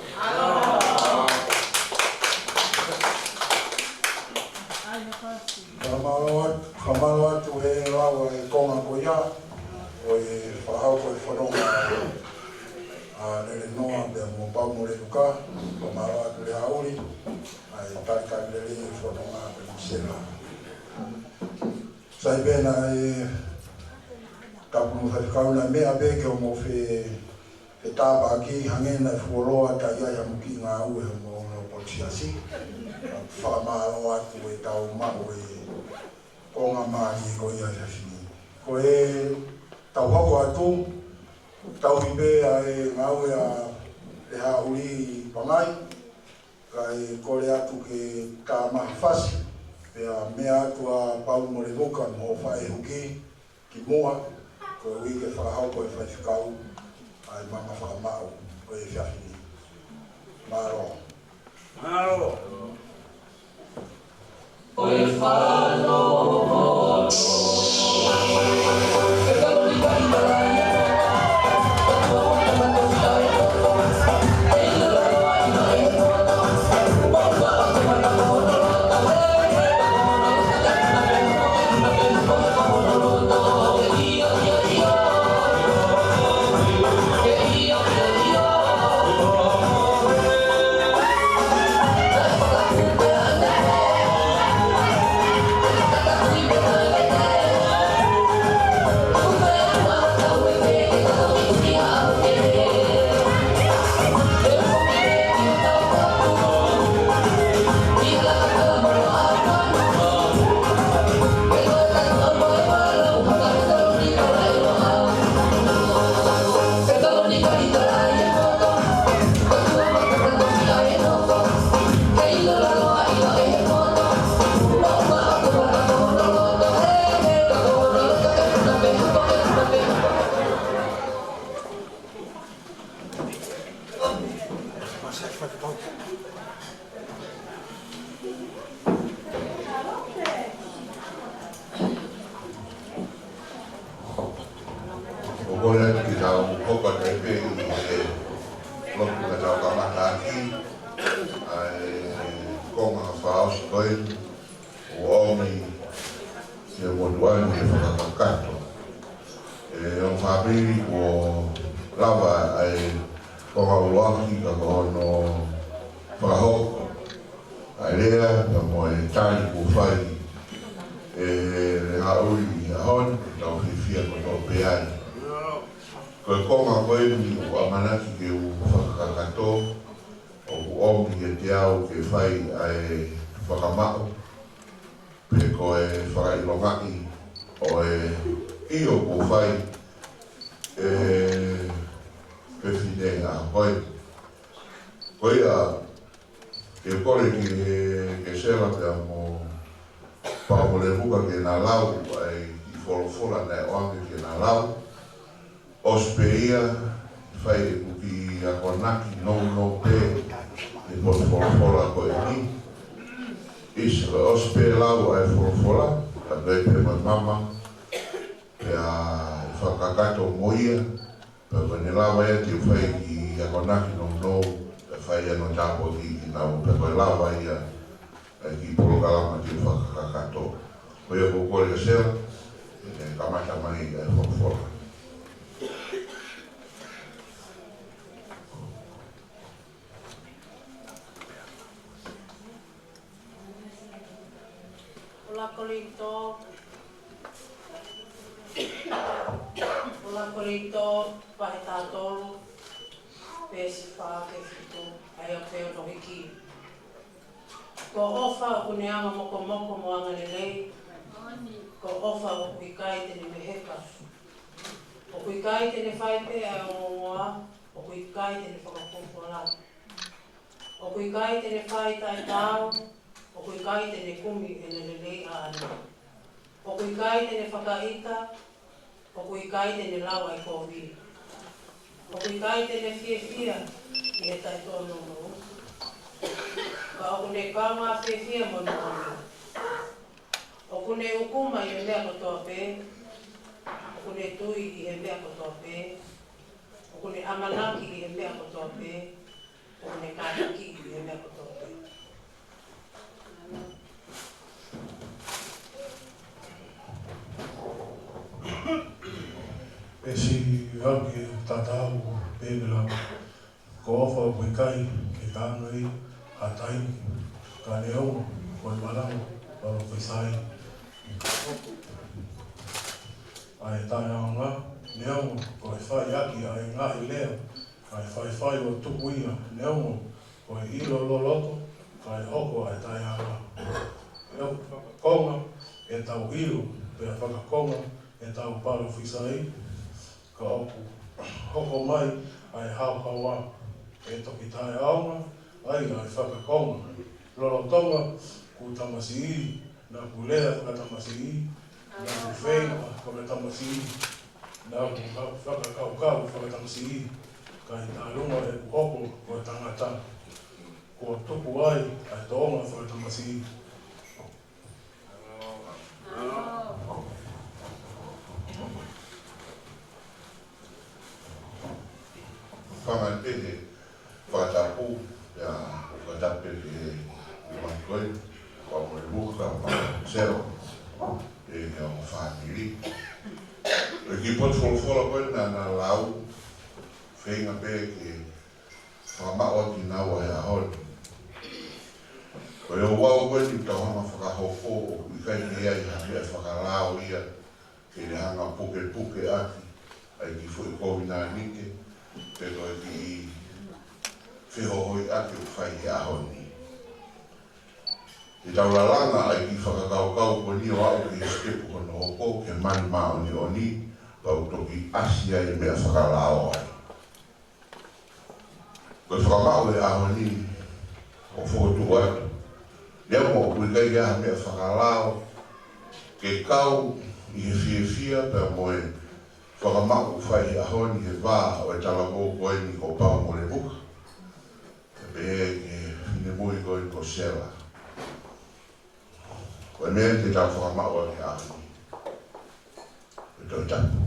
Fakamālō atu, fakamālō atu he lau ʻa e konga ko ia, ʻo e fakahoko e fononga ʻa Lelenoa pea mo Pau mo Lenuka, fakamālō atu le hauli, ʻa e talitali lelei e fononga pea mo Sela. Sai pē naʻe, kapulu faifekau naʻe meʻa pē ke ʻomo fe, fetāpaki hangē naʻe fuoloa taʻe ʻi ai ha muki ngāue mo ono potisiasi. Fakamālō atu e tau maʻu e konga mālie ko ia he efiafi ni. Ko e tau hoko atu, tau ʻi pē ʻa e ngāue ʻa e hauli pangai, kae kole atu ke tā maha fasi, pea meʻa atu ʻa Pau mo Lenuka mo Faʻehuki, ki muʻa, koeʻuhi ke fakahoko e faifekau ʻa e mama fakamaʻu ʻo e efiafi ni. Mālō. Mālō. ʻOku ou kole atu ke tau hoko atu pē ʻi he lotu ka tau kamata ʻaki ʻa e konga fakaʻosi ko eni. ʻOku ʻomi ke motuʻa ni ke fakakakato. ʻE, ʻo fāmili kuo lava ʻa e konga ʻuluaki ka ko hono fakahoko ʻa e lea, ka mo e tali kuo fai ʻe Lehaʻuli ʻi he ʻaho ni, tau fiefia kotoa pē ai. Ko e konga ko eni ʻoku ʻamanaki ke u fakakakato, ʻoku ʻomi kiate au ke fai ʻa e fakamaʻu, pe ko e fakaʻilongaʻi ʻo e ʻio kuo fai ʻe Pefine ʻa Hokoe. Ko ia, ke kole ki he, ke Sela pea mo Pau mo Lenuka ke na lau ʻa e kiʻi folofola naʻe ʻoange ke na lau. ʻOsi pē ia, fai ʻeku kiʻi akonaki nounou pē he potu folofola ko eni. ʻIsi, ʻosi pē lau ʻa e folofola, ka toe pē mo e mama, pea ʻe fakakakato mo ia, pea ko ʻene lava ia te u fai kiʻi akonaki nounou, pea fai ʻa hono tāpuakiʻi kinaua, pea ko e lava ia ʻa e kiʻi polokalama ke fakakakato. Ko ia ʻoku ou kole kia Sela, ʻe, kamata mai e folofola. ʻUluaki Kolinitō, ʻUluaki Kolinitō, vahe taha tolu, veesi fā ki he fitu, ʻa ia ʻoku pehē hono hiki: Ko e ʻofa ʻoku ne anga mokomoko mo anga lelei, ko e ʻofa ʻoku ʻikai te ne meheka, ʻoku ʻikai te ne fai pē ʻa e ongoongoa, ʻoku ʻikai te ne fakapotopoto, ʻoku ʻikai te ne fai taʻetaau, ʻoku ʻikai te ne kumi ʻene lelei ʻaʻana, ʻoku ʻikai te ne fakaʻita, ʻoku ʻikai te ne lau ʻa e kovi, ʻoku ʻikai te ne fiefia ʻi he taʻetoʻonounou, ka ʻoku ne kaungā fiefia mo e moʻoni. ʻOku ne ʻukuma ʻi he meʻa kotoa pē, ʻoku ne tui ʻi he meʻa kotoa pē, ʻoku ne ʻamanaki ʻi he meʻa kotoa pē, ʻoku ne kātaki ʻi he meʻa kotoa pē. Veesi ua ki he taha tolu, pehē leva: Ko e ʻofa ʻoku ʻikai ke kaunga ʻi ha taimi, ka neongo ko e malanga palōfisai ʻa e taʻeʻaonga, neongo ko e fai ʻaki ʻa e ngaahi lea ʻa e faifai ʻo tuku ia, neongo ko e ʻilo loloto kae hoko ʻa e taʻeʻaonga. ʻOku fakakonga ʻetau ʻilo, pea fakakonga ʻetau palōfisai, ka ʻoku hoko mai ʻa e haohaoa, ʻe toki taʻeʻaonga ai ʻa e fakakonga. Lolotonga kuo tamasiʻi, naʻa ku lea fakatamasiʻi, naʻa ku feinga fakatamasiʻi, naʻa ku ka-, fakakaukau fakatamasiʻi, ka ʻi he taʻeʻaonga ʻeku hoko ko e tangata, kuo tuku ai ʻa e tōʻonga fakatamasiʻi. Fanga pehē, fakatapu, ia, fakatapu pehē, i Maikoi, Paumolevuka, Sela, ʻi he ongo fāmili. ʻI he kiʻi potu folofola ko ē naʻa na lau, feinga pē ke fakamaʻu ʻaki kinaua he ʻaho ni. Ko e ouau ko eni ʻoku tau hanga fakahoko, ʻoku ʻikai ke ʻi ai ha meʻa fakalao ia ke ne hanga pukepuke ʻaki ʻa e kiʻi foʻi kovinānite, pe ko e kiʻi fehohoʻaki ʻoku fai he ʻaho ni. Te tau lalanga ʻa e kiʻi fakakaukau ko eni ʻo aʻu ki he sitepu hono hoko, ke mali māʻoniʻoni, pea ʻoku toki ʻasi ai e meʻa fakalao ai. Ko e fakamaʻu he ʻaho ni ʻoku fokotuʻu atu, neongo ʻoku ʻikai ke ʻi ai ha meʻa fakalao ke kau ʻi he fiefia pea mo e fakamaʻu ʻoku fai he ʻaho ni he vā ʻo e talavou ko eni ko Paumolevuka, pea pehē ki he finemui ko eni ko Sela. Ko e meʻa te tau fakamaʻu ʻaki he ʻaho ni, ko e Tohi Tapu.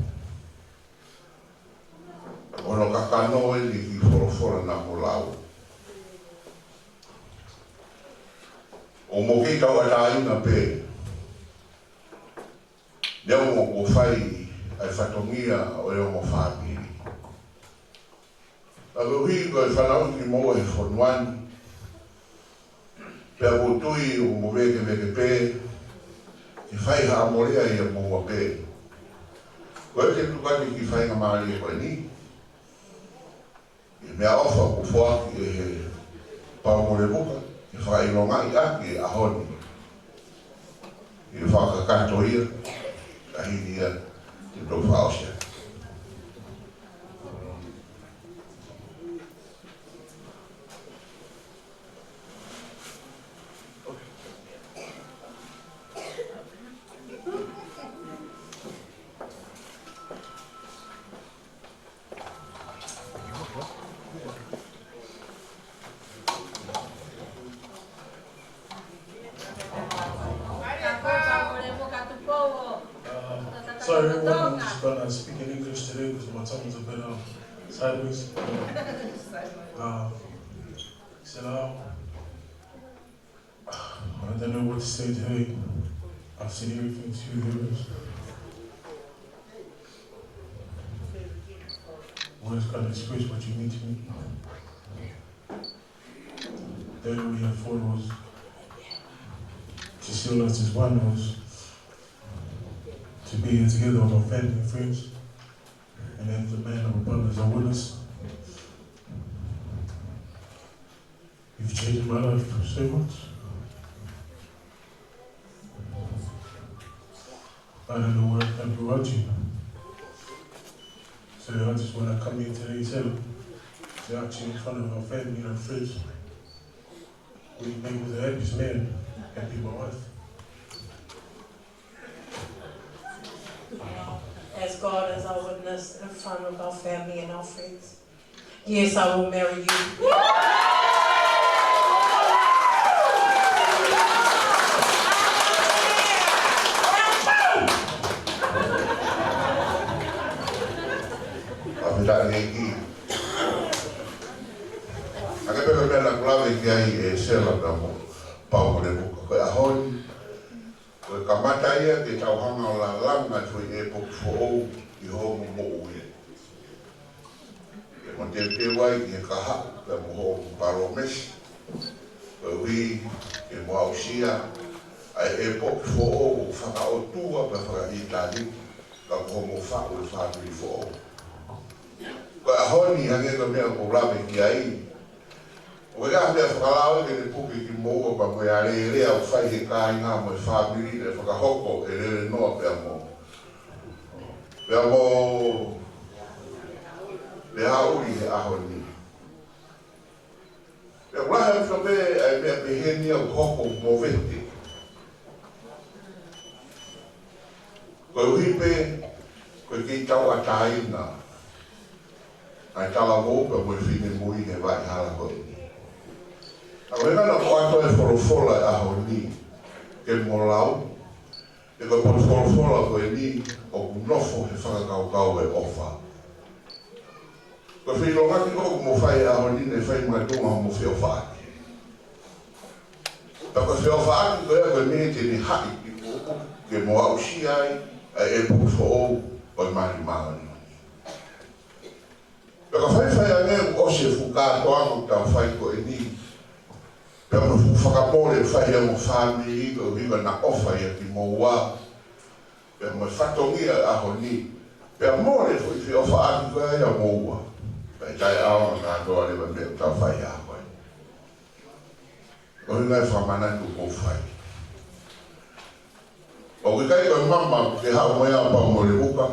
Ko hono kakano eni e kiʻi folofola naʻa mo lau. ʻOku mo kei tauʻatāina pē, neongo kuo fai ʻa e fatongia ʻo e ongo fāmili. Ka koeʻuhi ko e fanauʻi kimoua he fonua ni, pea ʻoku ou tui ʻoku mo vēkeveke pē ke fai ha ʻamolia ʻia moua pē. Ko ia te u tuku atu e kiʻi faingamālie ko eni, ʻi he meʻaʻofa kuo foaki ʻe he Paumolevuka, ke fakaʻilongaʻi ʻaki e ʻaho ni. ʻI he fakakakato ia, ka hili ia, te tau fakaʻosi atu. Uh, sorry, everyone. I'm just gonna speak in English today because my tongue's a bit, uh, sideways. Uh, sit down. I don't know what to say today. I've seen everything through the years. Always come express what you mean to me. Then we have photos. Cecilia is one of those. To be here together with our family and friends. And then the man of abundance are with us. You've changed my life so much. I don't know where I'd be without you. So I just want to come here today, tell you, to ask you in front of our family and our friends. Will you make me the happiest man, happy my wife? As God as our witness in front of our family and our friends. Yes, I will marry you. Fakafetaʻi ki he ʻEiki. Hangē pē ko e meʻa naʻa ku lave ki ai ʻe Sela pea mo Paumolevuka. Ko e ʻaho ni, ko e kamata ia ke tau hanga ʻo lalanga atu e ʻepoki foʻou ʻi hoʻomo moʻui. Ke mo teuteu ai ki he kahaʻu pea mo hoʻomo palōmesi. Koeʻuhi ke mo aʻusia ʻa e ʻepoki foʻou ʻo fakaʻotua pea fakaʻitāniti, ka ko hoʻomo faʻu e fāmili foʻou. Ko e ʻaho ni hangē ko e meʻa ʻoku ou lave ki ai, ʻoku ʻikai ha meʻa fakalao ia ke ne puke kimoua pea mo e alēlea ʻoku fai he kāinga mo e fāmili ʻe fakahoko ʻe Lelenoa pea mo, pea mo Leauli he ʻaho ni. Pea ʻoku lahi ange pē ʻa e meʻa pehē ni ʻoku hoko mo Vete. Koeʻuhi pē ko e kei tauʻatāina ʻa e talavou pea mo e finemui he vaʻa hala ko eni. ʻA ia ko e ngana ko atu e folofola ʻo e ʻaho ni ke mo lau, ʻe ko e potu folofola ko eni ʻoku nofo he fakakaukau ʻo e ʻofa. Ko e feilongaki ko ē ʻoku mo fai he ʻaho ni naʻe fai makatuʻunga hoʻomo feʻofaʻaki. Pea ko e feʻofaʻaki ko ia ko e meʻa te ne haʻi ki muʻa ke mo aʻusia ai ʻa e ʻepoki foʻou ʻo e mali māʻoniʻoni. Pea ka faifai ange ʻoku ʻosi e fuʻu kātoanga ʻoku tau fai ko eni, pea mo e fuʻu fakamole ʻoku fai ʻe homo fāmili koeʻuhi ko ʻena ʻofa ʻia kimoua, pea mo e fatongia ʻo e ʻaho ni, pea mole e foʻi feʻofaʻaki ko ia ʻia moua, pea ʻe taʻeʻaonga kātoa leva e meʻa ʻoku tau fai he ʻaho ni. Ko e ʻuhinga e fakamanatu ʻoku ou fai. ʻOku ʻikai ko e mama ʻoku ke haʻu mo ia Paumolevuka,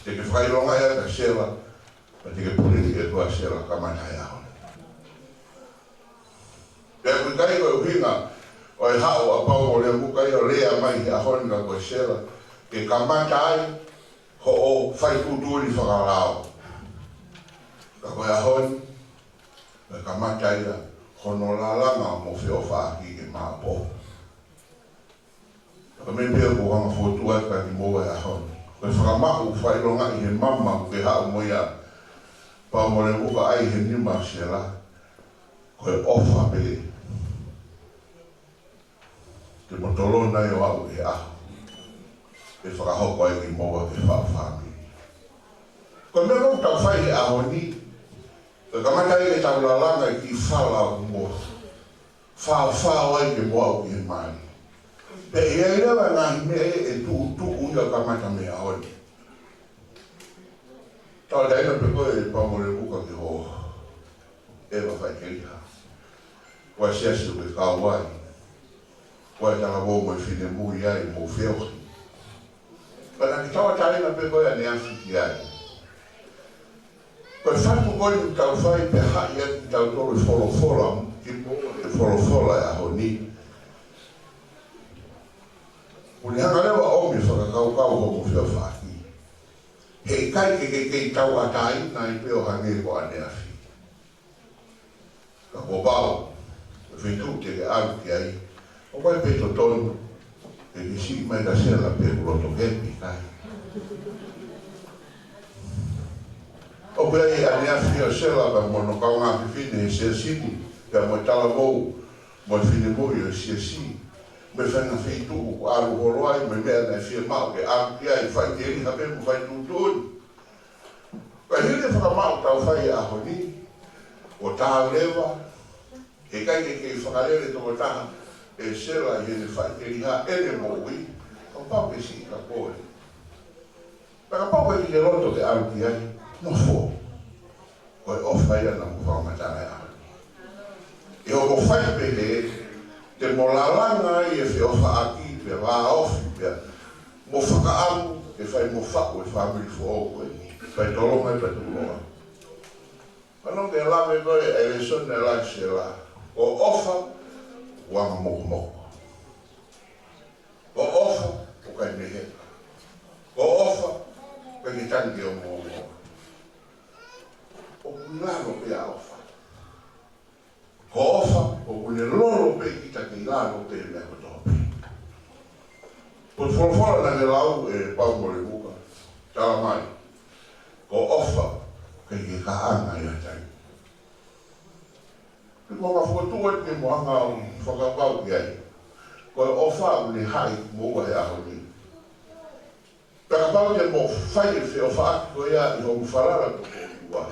te ke fakaʻilongaʻi ʻa Sela, pea te ke pule ki he ʻOtua Sela kamata he ʻaho ni. Pea ʻoku ʻikai ko e ʻuhinga ʻo e haʻu ʻa Paumolevuka ia ʻo lea mai he ʻaho ni ka ko Sela ke kamata ai hoʻo fai tuʻutuʻuni fakalao. Ka ko e ʻaho ni, ko e kamata ia hono lalanga hoʻomo feʻofaʻaki ke maʻopoʻopo. Ka ko e meʻa pē ʻoku ou hanga ʻo fokotuʻu atu kia kimoua he ʻaho ni, ko e fakamaʻu fakaʻilongaʻi he mama ʻoku ke haʻu mo ia Paumolevuka ʻi he nima ʻo Sela, ko e ʻofa pē te mo tolona ai ʻo aʻu ki he ʻaho ʻe fakahoko ai kimoua ke faʻu fāmili. Ko e meʻa ʻoku tau fai he ʻaho ni, ko e kamata ia ke tau lalanga e kiʻi fala ʻoku mo faofao ai ke mo aʻu ki he mali. Pea ʻe ʻi ai leva e ngaahi meʻa ʻe tuʻutuʻu ia kamata mei he ʻaho ni. Tauʻatāina pē koe Paumolevuka ki ho ʻeva faʻiteliha. Ko e siasi ʻoku ke kau ai. Ko e talavou mo e finemui ai mo feohi. Pea naʻa ke tauʻatāina pē koe ʻaneafi ki ai. Ko e fatu ko eni ʻoku tau fai pea haʻi atu kiate kitautolu e folofola, kimuʻa e folofola ʻo e ʻaho ni. Kuo ne hanga leva ʻo ʻomi e fakakaukau hoʻomo feʻofaʻaki. Heʻikai ke ke kei tauʻatāina ai pē ʻo hangē ko ʻaneafi. Ka kuo pau, ko e feituʻu te ke ʻalu ki ai, ʻoku ʻikai pē totonu ke ke siʻi mai kia Sela pe ʻoku loto kepi kai. ʻOku ʻi ai ʻaneafi ʻo Sela pea mo hono kaungā fefine he siasi ni, pea mo e talavou mo e finemui ʻo e siasi, mo e faʻahinga feituʻu ʻoku ʻalu holo ai, mo e meʻa naʻe fiemaʻu ke ʻalu ki ai, faʻiteliha pē mo fai tuʻutuʻuni. Ka hili e fakamaʻu ʻoku Tau fai he ʻaho ni, ʻo tau leva, he ʻikai ke kei fakalele tokotaha ʻe Sela ʻi heʻene faʻiteliha ʻene moʻui, kapau ke siʻi ka ko e. Pea kapau ʻoku ʻikai ke ke loto ke ʻalu ki ai, nofo. Ko e ʻofa ia naʻa mo fakamatala ai. ʻI hoʻo fai pehē, te mo lalanga ai e feʻofaʻaki, pea vāofi, pea mo fakaʻamu ke fai mo faʻu e fāmili foʻou ko eni. Fai tolonga ai pea tuʻuloa. Pea nau ke lave ko e lēsoni ʻa Sela. Ko e ʻofa, ʻoku anga mokomoko. Ko e ʻofa, ʻoku ʻikai meheka. Ko e ʻofa, ʻoku ʻikai ke tangi ʻo momoa. ʻOku lalo pē ʻa e ʻofa. Ko e ʻofa, ʻoku ne lolo pē kita ke lalo pē meʻa kotoa pē. Ko e folofola naʻe lau ʻe Pau Molivuka, tala mai. Ko e ʻofa, ʻoku ʻikai ke kaʻanga ia tai. Ko e konga fokotuʻu atu ke mo hanga ʻo fakakaukau ki ai. Ko e ʻofa ʻoku ne haʻi moua he ʻaho ni. Pea kapau te mo fai e feʻofaʻaki ko ia ʻi hoʻo falala toko ua.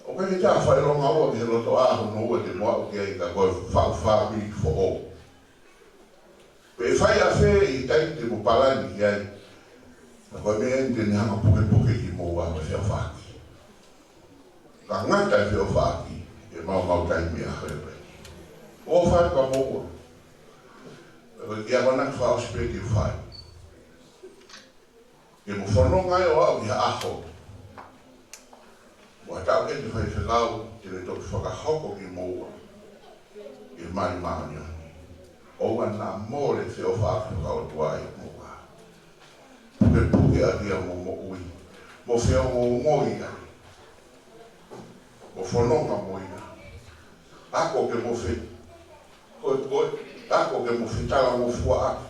ʻOku ʻikai ke ta fai longa ua ki he loto ʻa hono ua te mo aʻu ki ai ka ko e faʻu fāmili foʻou. Pe fai ʻa fē ʻi he taimi te mo palani ki ai. Ka ko e meʻa eni te ne hanga pukepuke kimoua ko e feʻofaʻaki. Ka ngata e feʻofaʻaki, ʻe maumau taimi ʻa hoi hoi. ʻOfa ka moua. Ko e kiʻi akonaki fakaʻosi pē ke fai. Ke mo fononga ai ʻo aʻu ki ha ʻaho. Mo ha taʻokete faifekau, te ne toki fakahoko kimoua. ʻE mali māʻoniʻoni. ʻOua naʻa mole feʻofaʻaki fakaʻotua ʻi moua. Pukepuke ʻaki ia mo moʻui. Mo feongoongoi ia. Mo fononga mo ia. Ako ke mo fe. Ko, ko, ako ke mo fetalangofuaʻaki.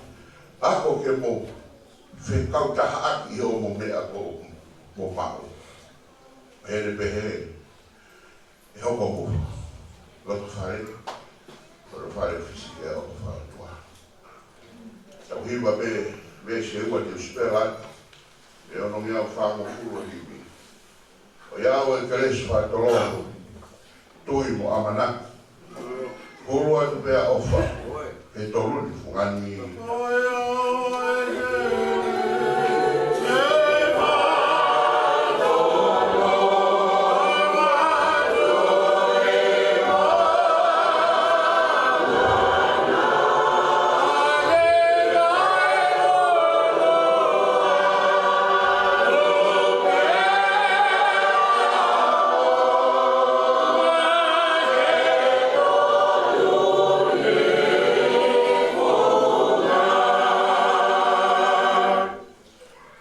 Ako ke mo fekautahaʻaki ʻi hoʻomo meʻa ko mo maʻu. Hele pehē. ʻE hoko mo loto fale, loto fale ʻo fisi ke ʻofa ʻOtua. Tau hiva pē veesi ʻe ua te u sipela, ʻe ono ngeau fāngofulu ʻo hivi. ʻOiauē kelesi, fakatolonga, tui mo ʻamanaki. Hulu atu pē ʻa ʻofa, he tolu ni fungani.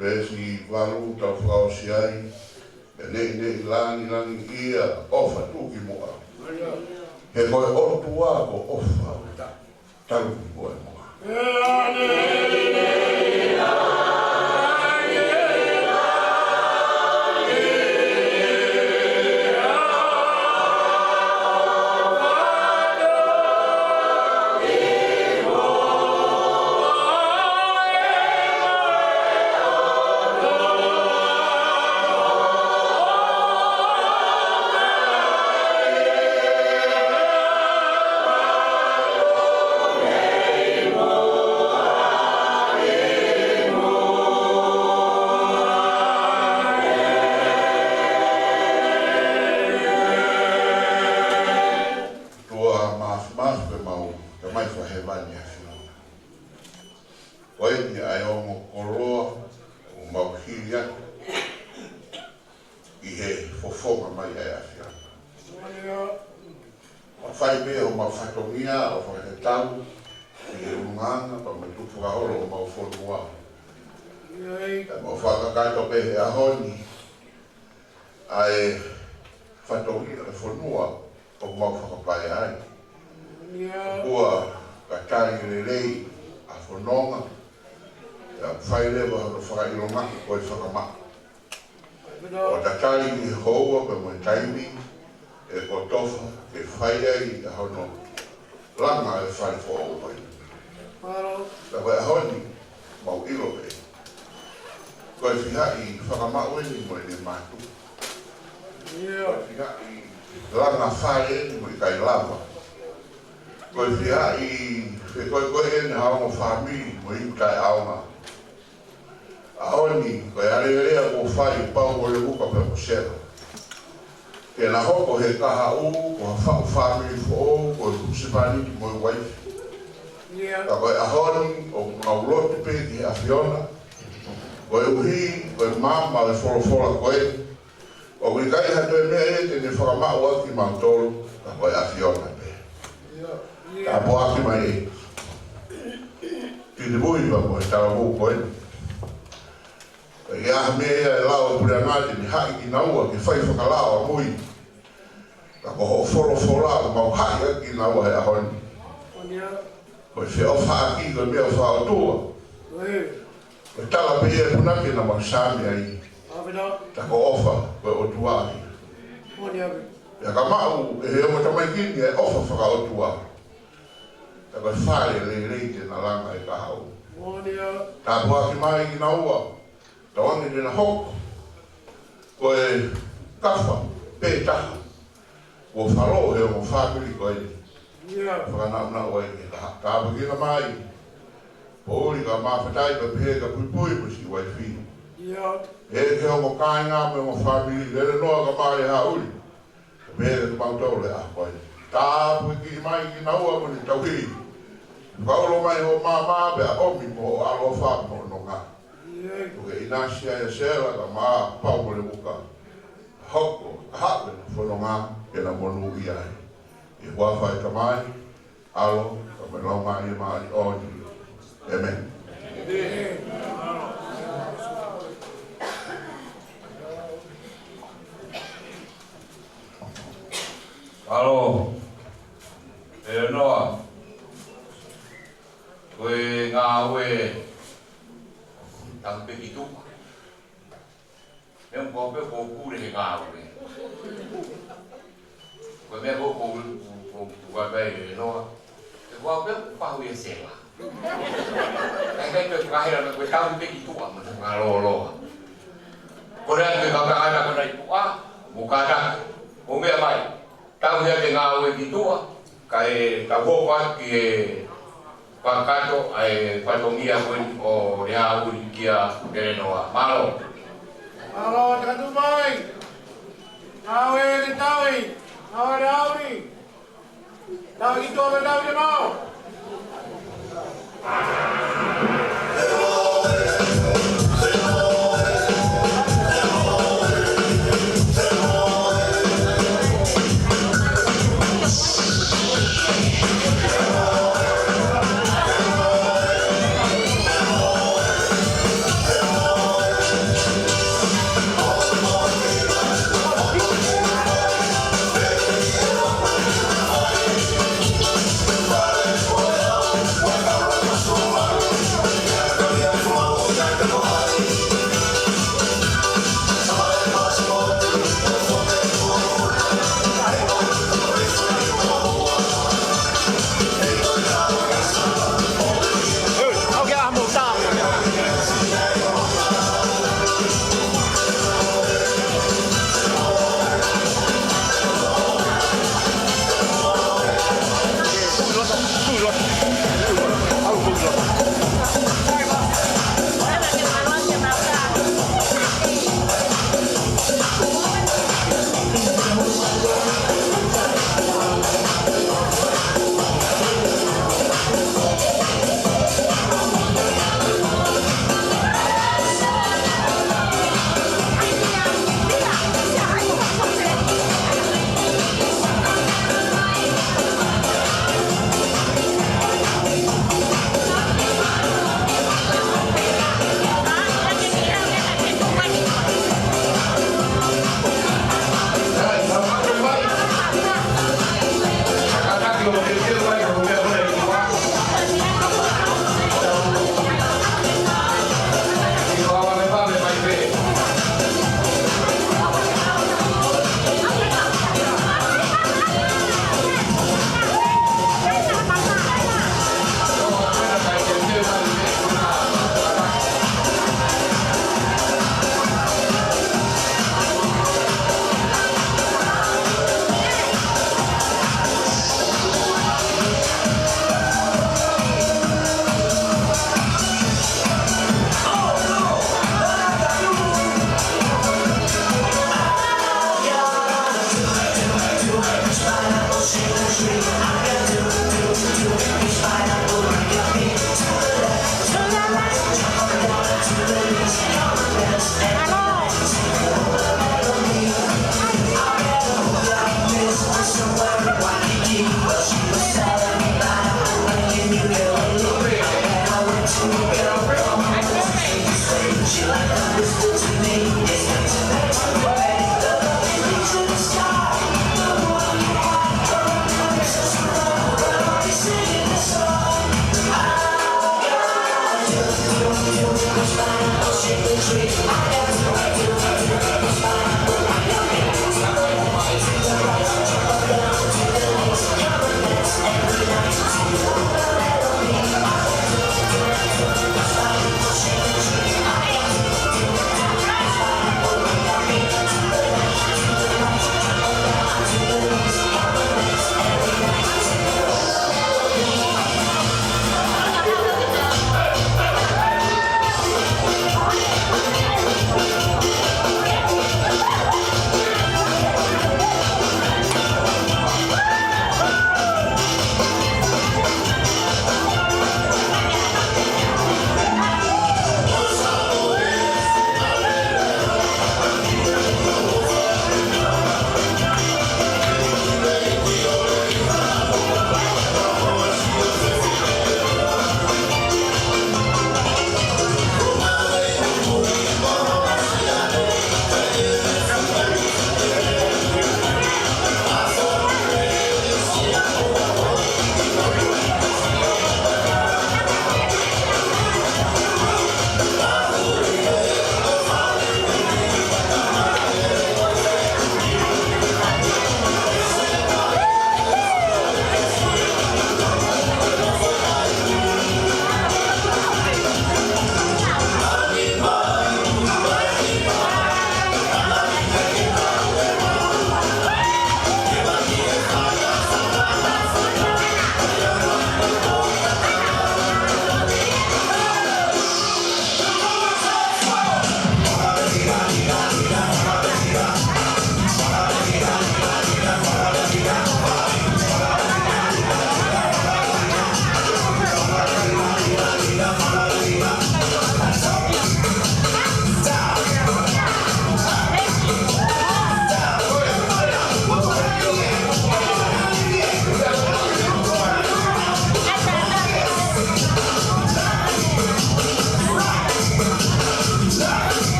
Veesi valu tau fakaʻosi ai, pea neʻineʻi langilangiʻia ʻofa tuʻukimuʻa. He ko e ʻOtua ko ʻofa, talu ki muʻa. ʻOtua Māfimafi, ko ʻemau Tamai Fakahēvani ʻa e ʻAfiona. Ko eni ʻa e ongo koloa ʻoku mau hili atu ʻi he fofonga mai ʻa e ʻAfiona. Mau fai pē homau fatongia ʻo fakatatau ki he ʻulungaanga pea mo e tukufakaholo ʻo homau fonua. Pea mau fakakakato pē he ʻaho ni ʻa e fatongia ʻo e fonua ʻoku mau fakapaea ai. Kuo ka tali lelei ʻa e fononga, pea fai leva hono fakaʻilongaʻi ko e fakamaʻa. ʻO tatali ki he houa pea mo e taimi ʻe kotofa ke fai ai ʻa hono langa e fale foʻou ko eni. Ka ko e ʻaho ni, mau ʻilo pē ko e fihaʻi fakamaʻu eni mo ʻene mātuku. Ko e fiha ʻi langa fale eni mo ʻikai lava. Ko e fiha ʻi fekoekoe eni ha ongo fāmili mo e taʻeʻaonga. ʻAho ni, ko e alēlea kuo fai ʻe Pau mo Levuka pea mo Sela. Ke na hoko he kahaʻu, ko ha faʻu fāmili foʻou, ko e husepāniti mo e uaifi. Ka ko e ʻaho ni, ʻoku mau lotu pē ki he ʻAfiona. Koeʻuhi, ko e maama ʻo e folofola ko ē. ʻOku ʻikai ha toe meʻa ia te ne fakamaʻu ʻaki kimautolu, ka ko e ʻAfiona pē. Tāpuaki mai ē. Ki te vui va mo e talavou ko ē. Ka ʻi ai ha meʻa ia ʻe lau ʻe he puleʻanga te ne haʻi kinaua ke fai fakalao ʻamui. Ka ko hoʻo folofola ʻoku mau haʻi ʻaki kinaua he ʻaho ni. Ko e feʻofaʻaki ko e meʻa fakaʻotua. Ko e tala pē ia ʻe punake na mau sami ai. Ta ko ʻofa ko e ʻOtua ia. Pea ka maʻu ʻe he ongo tamaiki ni e ʻofa fakaʻotua. Ta ko e fale lelei te na langa ʻi he kahaʻu. Tāpuaki mai kinaua. Tauange te na hoko ko e kafa pē taha. Kuo falō he ongo fāmili ko eni. Fakanaʻunaʻu ai ke ka, ka pekina mai. Poʻuli ka mafatai ka pehē ka puipui mo siʻi uaifi. He ke ongo kāinga mo e ongo fāmili, Lelenoa ka Male Haʻuli. Ka pehē ka kimautolu he ʻaho ko eni. Tāpuaki mai kinaua mo ʻene tauhi. Fakaulo mai hoʻo maama pea ʻomi mo hoʻo ʻaloʻofa mo hoʻo nonga. Ko ke ʻinasi ai ʻa Sela ka ma Pau mo Levuka. Hoko, ka haʻu ʻena fononga, ke na monūʻia ai. ʻI he huafa ʻo e Tamai, ʻAlo, ka mo e Laumālie Māʻoniʻoni. ʻĒmeni. ʻAlo, Lelenoa, ko e ngāue, tau pē ki tuʻa. Meʻa ʻoku pau pē ko e kule he ngāue. Ko e meʻa ko, ko, ko, ko, ko e vai e noa. Ko e pau pē ko e pahu ia Sela. ʻIkai, ʻikai ke fakahela me ko e tau pē ki tuʻa mo e ngā lōloa. Ko e rea ke ka ka ana ko nai tuʻa, mo kātaki. Ko e meʻa mai. Tau ia ke ngāue ki tuʻa, kae tau hoko atu ki he kakato ʻa e fatongia ko eni ʻo Lehaʻuli kia Lelenoa. Mālō. Mālō, takatuʻu mai. Ngāue ke tauhi, ngāue Lehaʻuli. Tauhi ki tuʻa ke tauhi ke mau.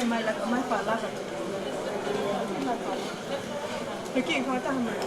Mai laka, mai fālaka. He kiʻi fakataha mai.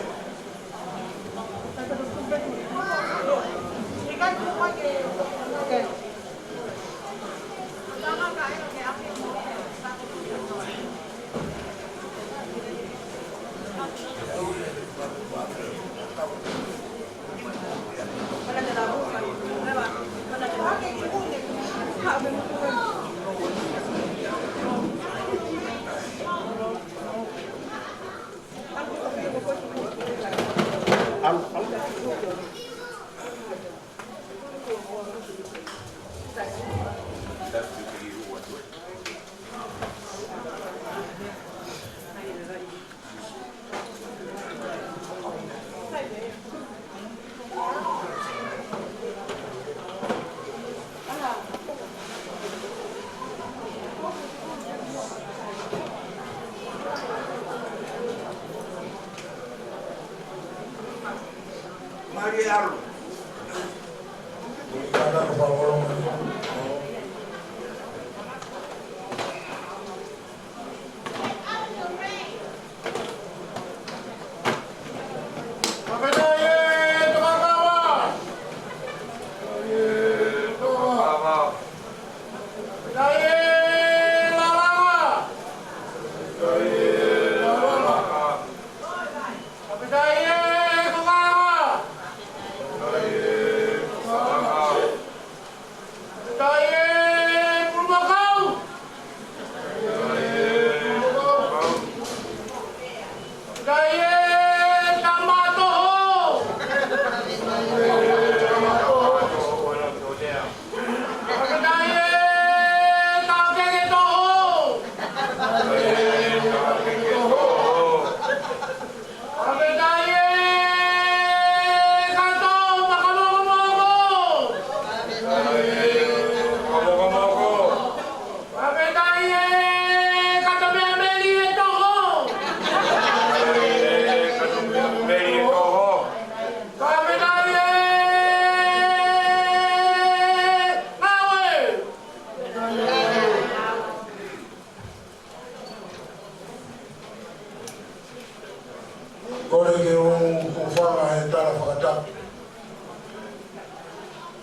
Kole ke u hūfanga he tala fakatapu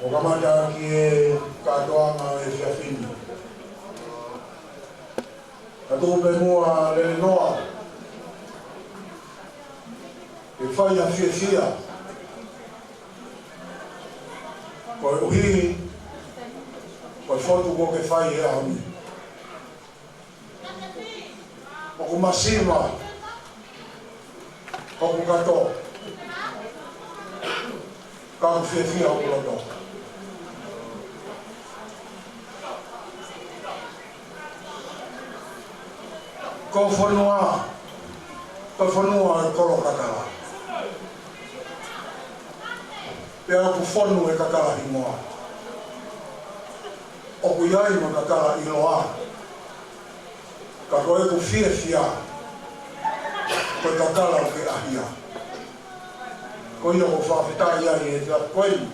ʻo kamata ki he kātoanga ʻo e efiafi ni. Ka tuku pē muʻa lelei noa ke fai ha fiefia, koeʻuhi ko e fotu kuo ke fai he ʻaho ni. ʻOku masiva hoku kato, ka ʻoku fiefia hoku loto. Ko e fonua, ko e fonua ʻo e kolo kakala. Pea ʻoku fonu e kakala hingoa. ʻOku ʻi ai mo e kakala ʻiloa. Ka ko ʻeku fiefia, ko e kakala ʻoku ke ʻahia. Ko ia ʻoku ou fakafetaʻi ai he efiafi ko eni.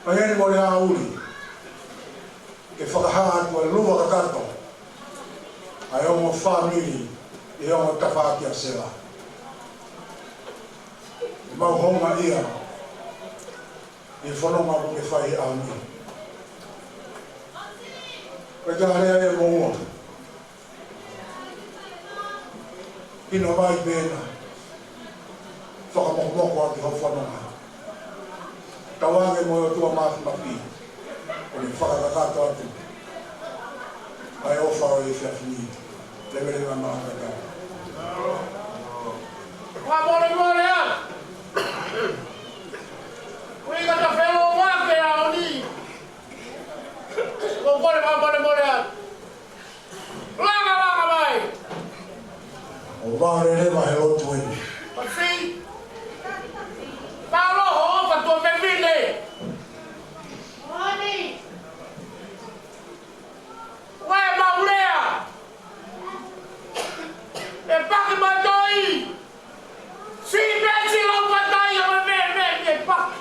Ka ʻi ai mo e ʻauli ke fakahā atu e luva kakato ʻa e ongo fāmili ʻi he ongo tafaʻaki ʻa Sela. ʻE mau houngaʻia ʻi he fononga ʻoku ke fai he ʻaho ni. Ko e taha lea ia mo ua. Hino mai pē ena. Fakamokomoko ʻaki hoʻo fononga. Tauange mo e ʻOtua Māfimafi, ʻo ne fakakakato atu ʻa e ʻofa ʻo e efiafi ni. Leveleva mai kātoa. Fakamolemole ā. Ui ka ta felo wa ke a oni. Ko kole fakamolemole ā. Langa, langa mai. ʻO vale leva he lotu eni. Pasi. Palo ho ka tuʻa fefine. Moni. Ue maulea. ʻE paki matoi. Si pesi lau katai a me me me me paki.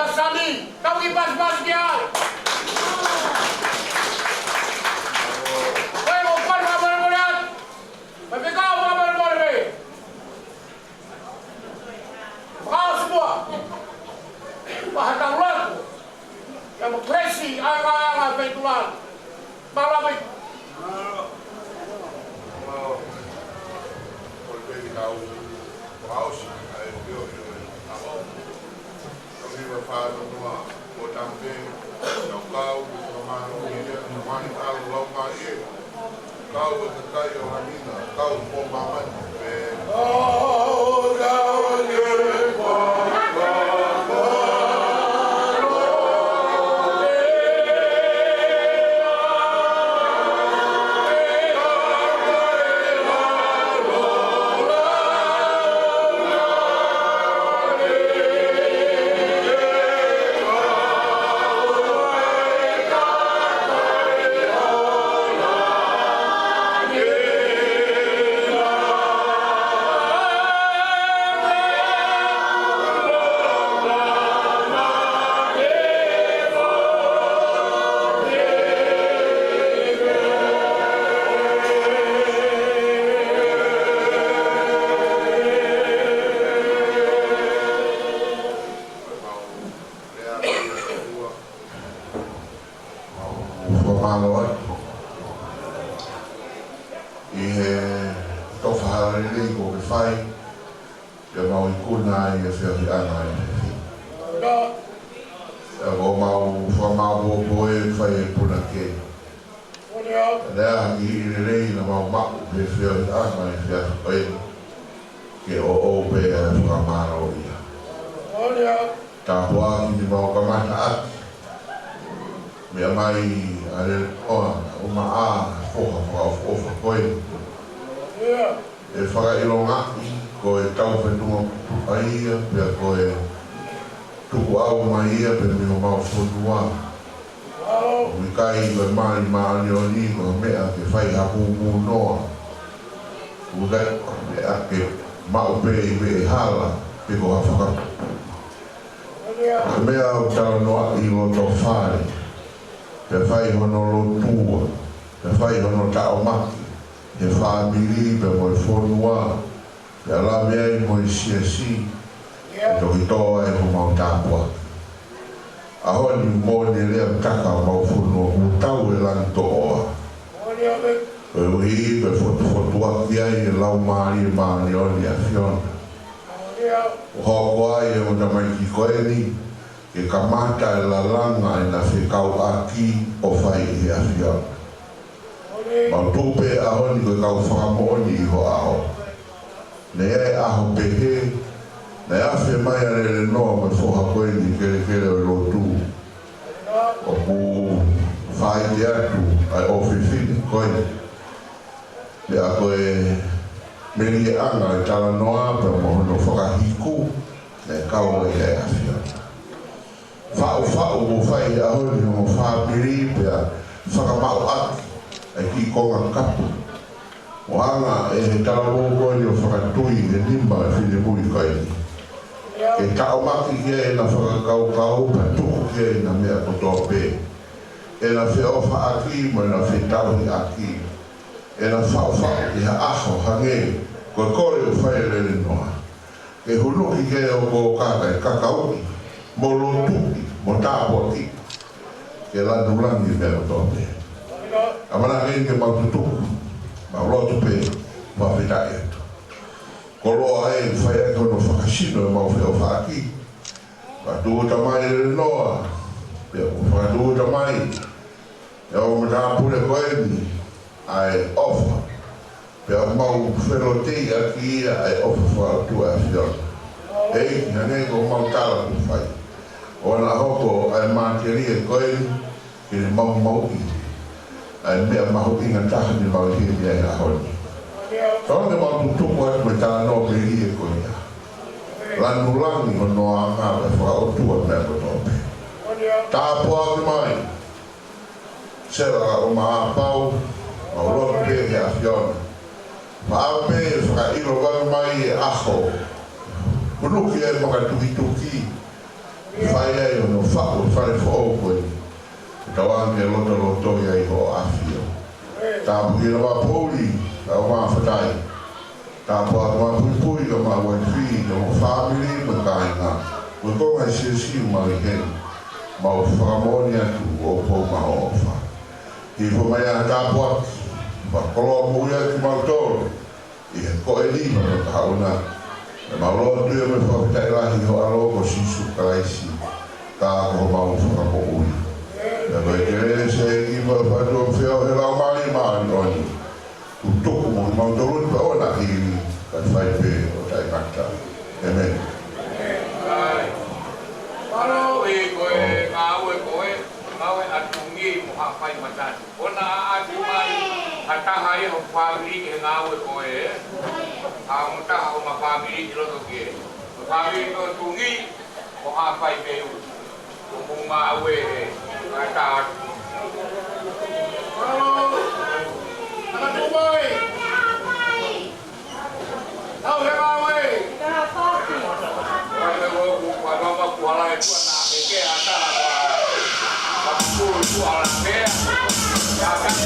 Sani, tau kiʻi pasipasi ki ai. Ko e mo fana molemole atu. Mo e fekau fakamolemole pē. Fakaʻosi muʻa. Fakataulatu. Ia mo Kelesi, ʻa e anga ʻa e feituʻu. Mālō ʻaupito. Mālō. Mālō. Ko e peki tau fakaʻosi, ʻa e pio, pio, ʻa o. Tau hiva fānoa, ko tampe, tau kau, ko mālō ia, ko mai kau, lau mai e. Kau e kakai ʻo Hanina, kau ko māmani, pē. Fakamālō atu ʻi he tofa hala lelei kuo ke fai, pea mau ikuna ai e feohiʻanga ʻo e efiafi ni. Pea ko ʻemau fakamālō pē ʻe fai e punake. Lea ki he lelei naʻa mau maʻu he feohiʻanga ʻo e efiafi ni. Ke ʻoʻou pē ʻa e fakamālō ia. Tāpuaki ni mau kamata ʻaki. Meʻa mai ʻa e leʻo ʻo maʻa foha fakaʻofoʻofa ko ē. ʻE fakaʻilongaʻi ko e tau fenua ʻa ia, pea ko e tukuʻau mai ia, pea mei homau fonua. ʻOku ʻikai ko e mali māʻoniʻoni ko e meʻa ke fai ha mūmū noa. ʻOku ʻikai ko e meʻa ke maʻu pē ʻi veʻehala, pe ko ha faka- Ko e meʻa ʻoku talanoaʻi ʻi loto fale, pea fai hono lotua, pea fai hono taʻomaki, he fāmili pea mo e fonua, pea lave ai mo e siasi, ʻe toki tō ai homau tāpuaki. ʻAho ni moʻoni e lea ʻoku taka homau fonua, ʻoku tau e langi toʻoa. Koeʻuhi ko e fotufotuaki ai e Laumālie Māʻoniʻoni ʻa e ʻAfiona. ʻOku hoko ai e ongo tamaiki ko eni, ke kamata e lalanga ʻena fekauʻaki ʻo fai ʻe he ʻAfiona. Mau tuʻu pē ʻaho ni ko e kau fakamoʻoni ʻi ho ʻao. Naʻe ʻi ai e ʻaho pehē, naʻe afe mai ʻa Lelenoa mo e foha ko eni kelekele ʻo e lotu. ʻOku faite atu ʻa e ʻofefine ko eni. Pea ko e melieʻanga e talanoa pea mo hono fakahiku, naʻe kau ai e ʻAfiona. Faʻufaʻu ʻoku fai he ʻaho ni hono fāmili pea fakamaʻu ʻaki ʻa e kiʻi konga kapu. ʻO hanga ʻe he talavou ko eni ʻo fakatui he nima e finemui ko eni. Ke taʻomaki ki ai ʻena fakakaukau pea tuku ki ai ʻena meʻa kotoa pē. ʻEna feʻofaʻaki mo ʻena fetauhiʻaki. ʻEna faʻufaʻu ki ha ʻaho hangē ko e kole ʻoku fai ʻe Lelenoa. Ke hunuki ki ai hoʻo kaka ʻi he kakauʻi, mo lotuʻi, mo tāpuakiʻi. Ke lanu langi e meʻa kotoa pē. ʻAmanaki ke mau tutuku, mau lotu pē, fakafetaʻi atu. Koloa ē, fai ʻaki hono fakasino ʻemau feʻofaʻaki. Fakatūʻuta mai Lelenoa, pea ʻoku fakatūʻuta mai ʻe he ongo matāpule ko eni ʻa e ʻofa. Pea mau felōtaiʻaki ia ʻa e ʻofa fakaʻotua ʻa e ʻAfiona. ʻEiki, hangē ko ʻemau tala kuo fai, ʻoua naʻa hoko ʻa e matelie ko eni ke ne maumauʻi ʻa e meʻa mahuʻinga taha ni mau hili ai he ʻaho ni. Tau ke mau tutuku atu mo e talanoa melie ko ia. Lanu langi hono anga ʻo e fakaʻotua meʻa kotoa pē. Tāpuaki mai. Sela ʻo Maʻapau, mau lotu pē ki he ʻAfiona. Mau pē fakaʻilo vave mai e ʻaho. Hunuki e maka tukituki. Fai ai hono faʻu e fale foʻou ko eni. Tauange ke lotolotoʻi ai ho ʻAfio. Tāpuakiʻi ʻa Pouli, ʻa e ongo faʻē. Tāpuakiʻi ʻa Puipui kae ʻumaʻā e uaifi, ʻa e fāmili mo e kāinga. Mo e konga ʻo e siasi ʻoku mau ʻi heni. Mau fakamoʻoni atu ʻoku mau ʻofa. Hifo mai ʻa e tāpuaki, fakakoloa moʻui ʻa kimautolu. ʻI he ko e lima ʻo e kahaʻu na. ʻOku mau lotu ia mo e fakafetaʻi lahi ho ʻAlo ko Sīsū Kalaisi. Ka ko homau Fakamoʻui. Pea ko e kelesi ʻa e ʻEiki mo e ʻofa ʻa e ʻOtua feohi ʻa e Laumālie Māʻoniʻoni. Kuo tuku mo kimautolu pea ʻoua naʻa hili kae fai pē ʻo taʻengata. ʻĒmeni. Mālō ʻi he ngāue ko ē, ngāue ʻa Tungi mo Haʻafaimatani. ʻOua naʻa ʻatu mai ha taha ia ho fāmili ki he ngāue ko ē. ʻA mo taha homa fāmili ki loto ki he. Fāmili ko Tungi mo Haʻafaimeu. Ko mou ngāue he ngata atu. Mālō. Anga tuʻu mai. Tau he ngāue. Kātaki. Ngāue ʻoku, ʻoku ʻalu ʻa Makuala e tua na he ke ata. Makuala e tua na he. Kātaki.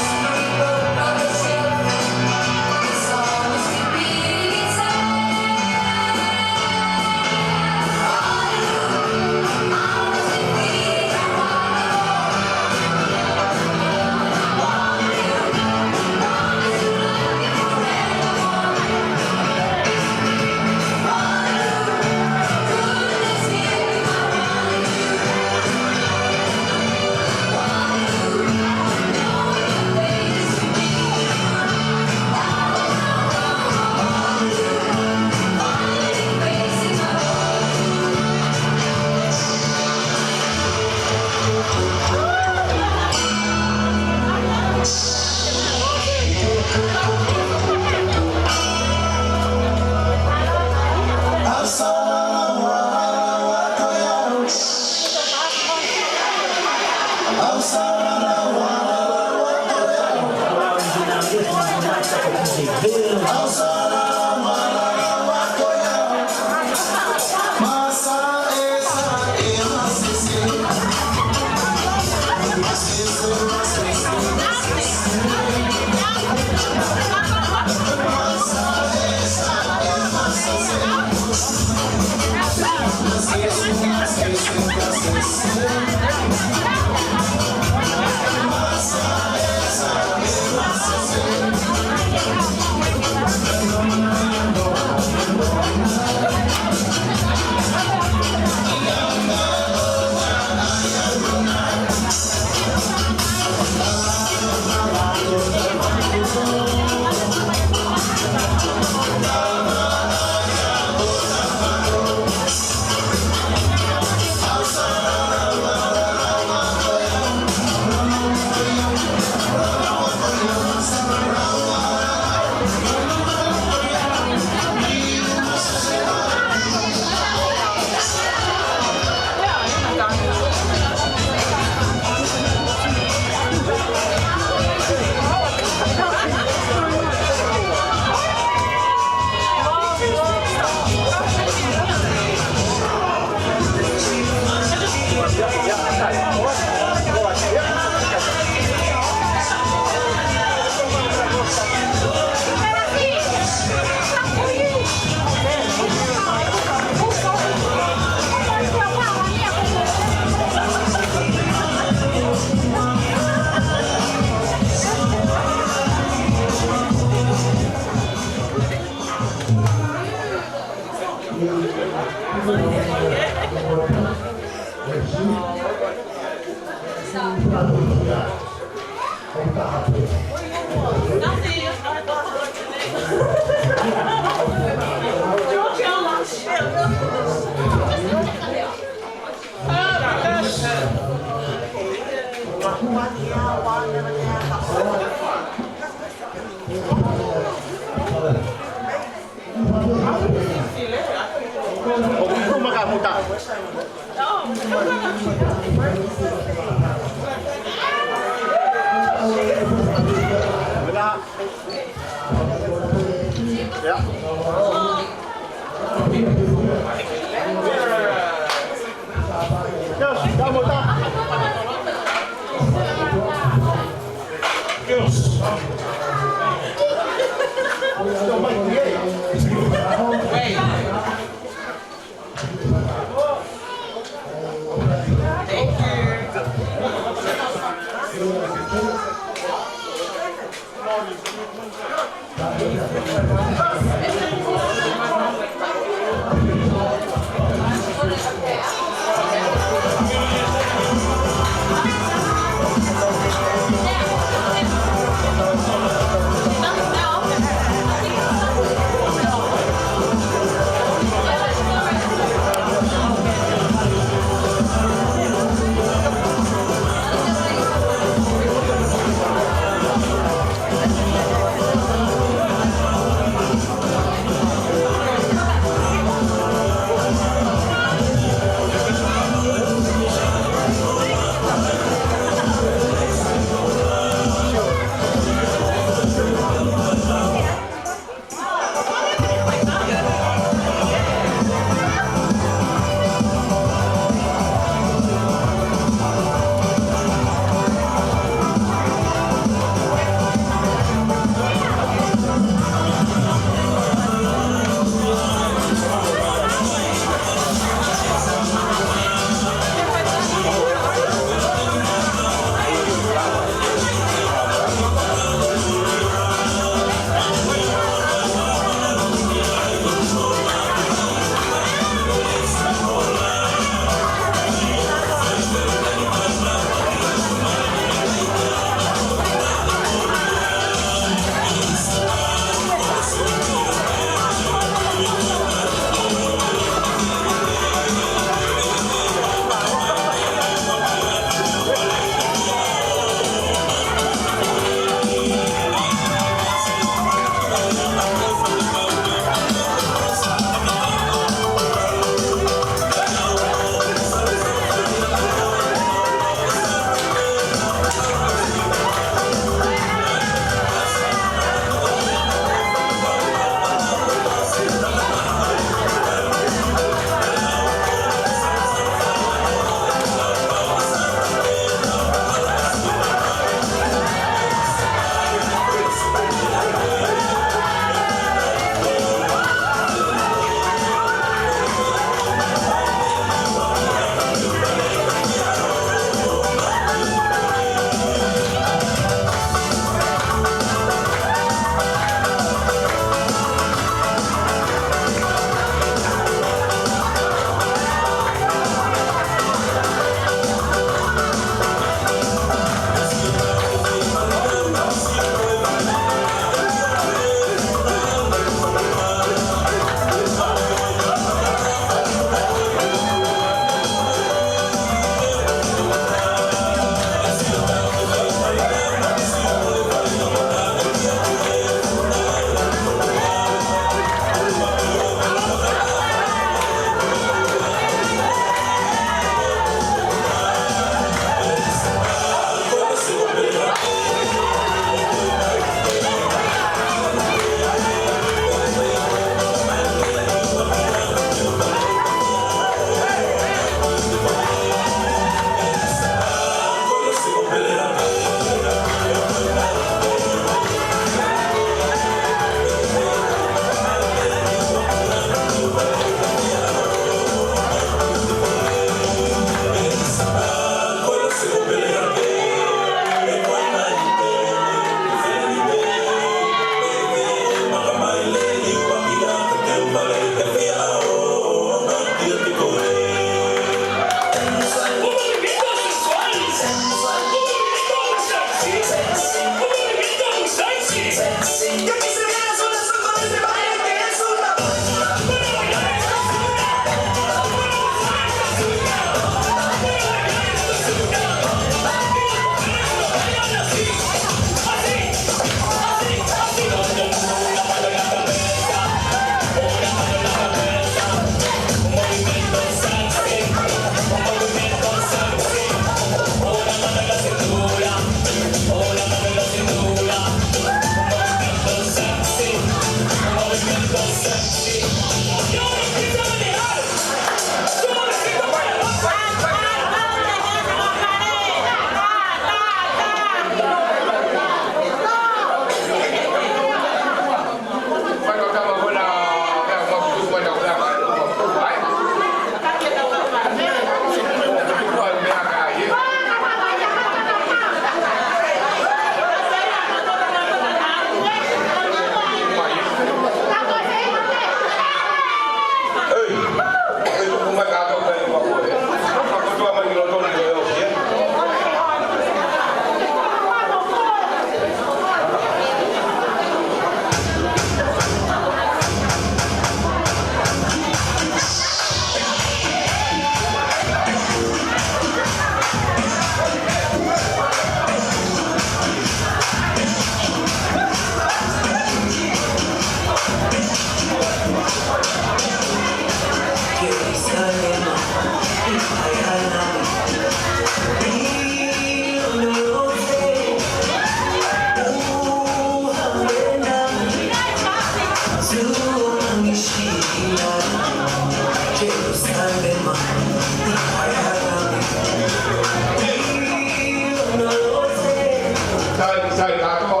Sai, sai, kātoa,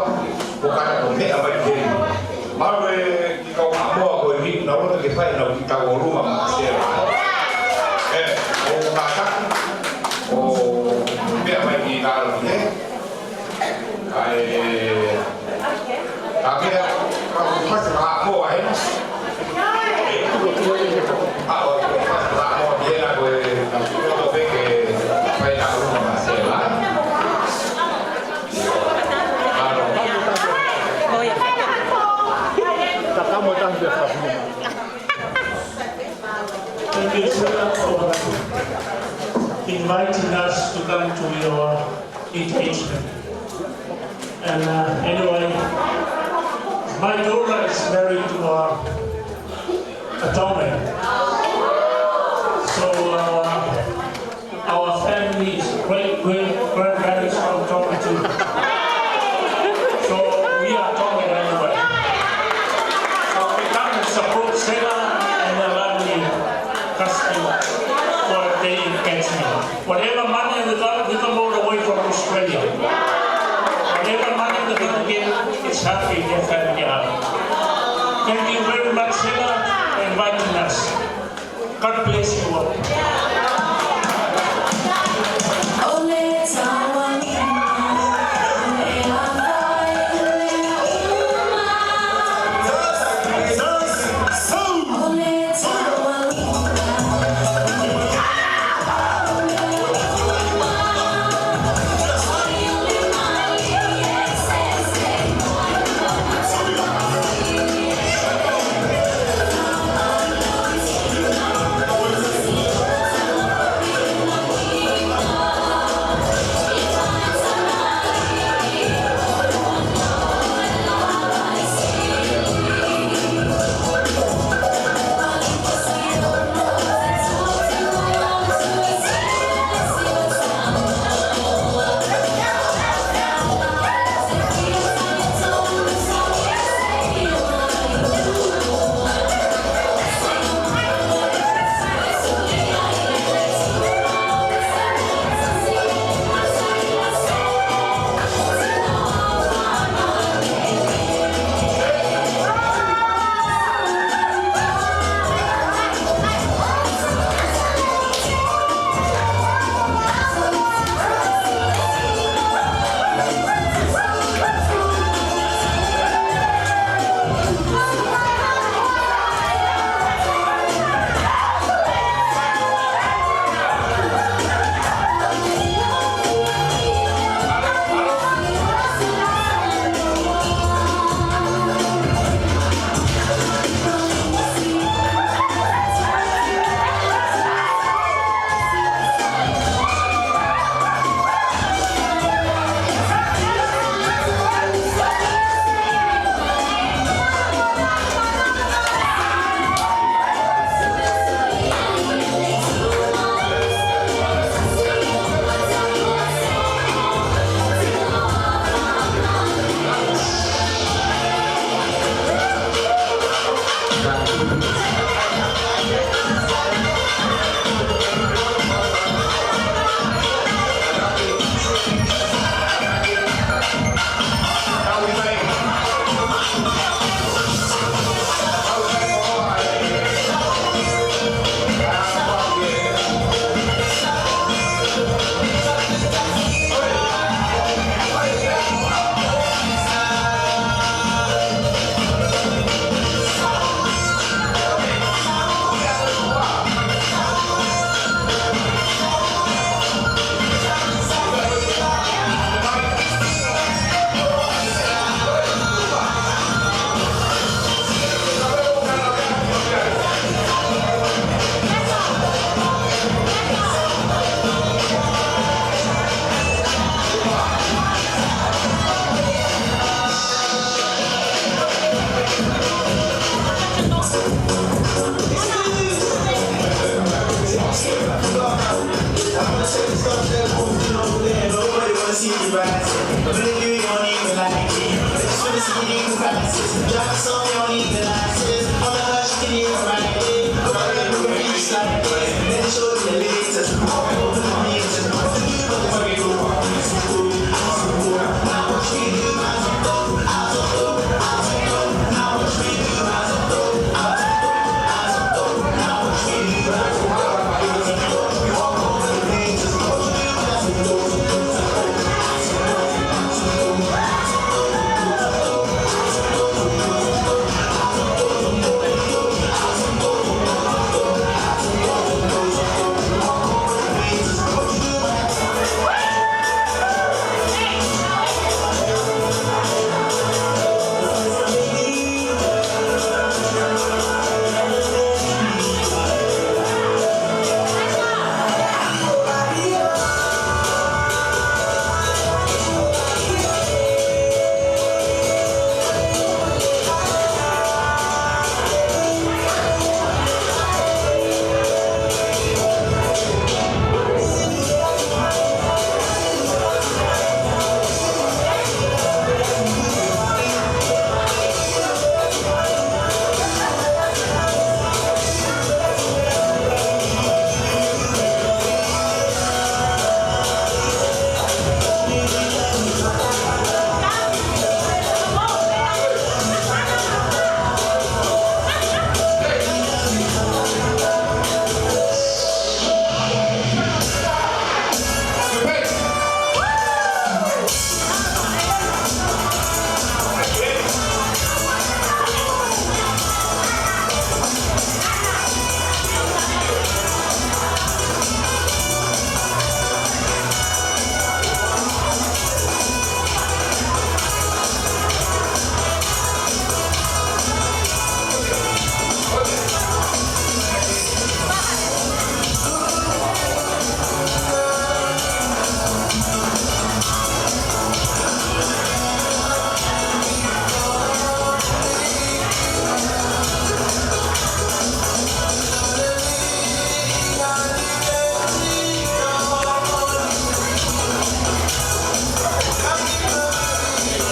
ʻoku kātaki ʻo meʻa mai ki heni. Mālō e kiʻi kau Haʻamoa ko eni, naʻa nau loto ke fai ʻenau kiʻi tauʻolunga maʻa Sela. ʻE, ʻoku kātaki ʻo meʻa mai ki lalo ni, ē? ʻAi, ʻa meʻa, ka u fasi Haʻamoa hena. ʻA, ʻo fasi Haʻamoa hena ko e, ka u loto pē ke fai ʻenau tauʻolunga maʻa Sela. Thank you, Sela, for inviting us to come to your engagement. And, uh, anyway, my daughter is married to a, a Tongan. So, uh, our family is great, great grandparents from Tonga too. So we are Tongan anyway. So we come and support Sela and the lovely custom for the engagement. Whatever money we got, we come all the way from Australia. Whatever money we can get, it's happy, their family happy. Thank you very much, Sela, for inviting us. God bless you all.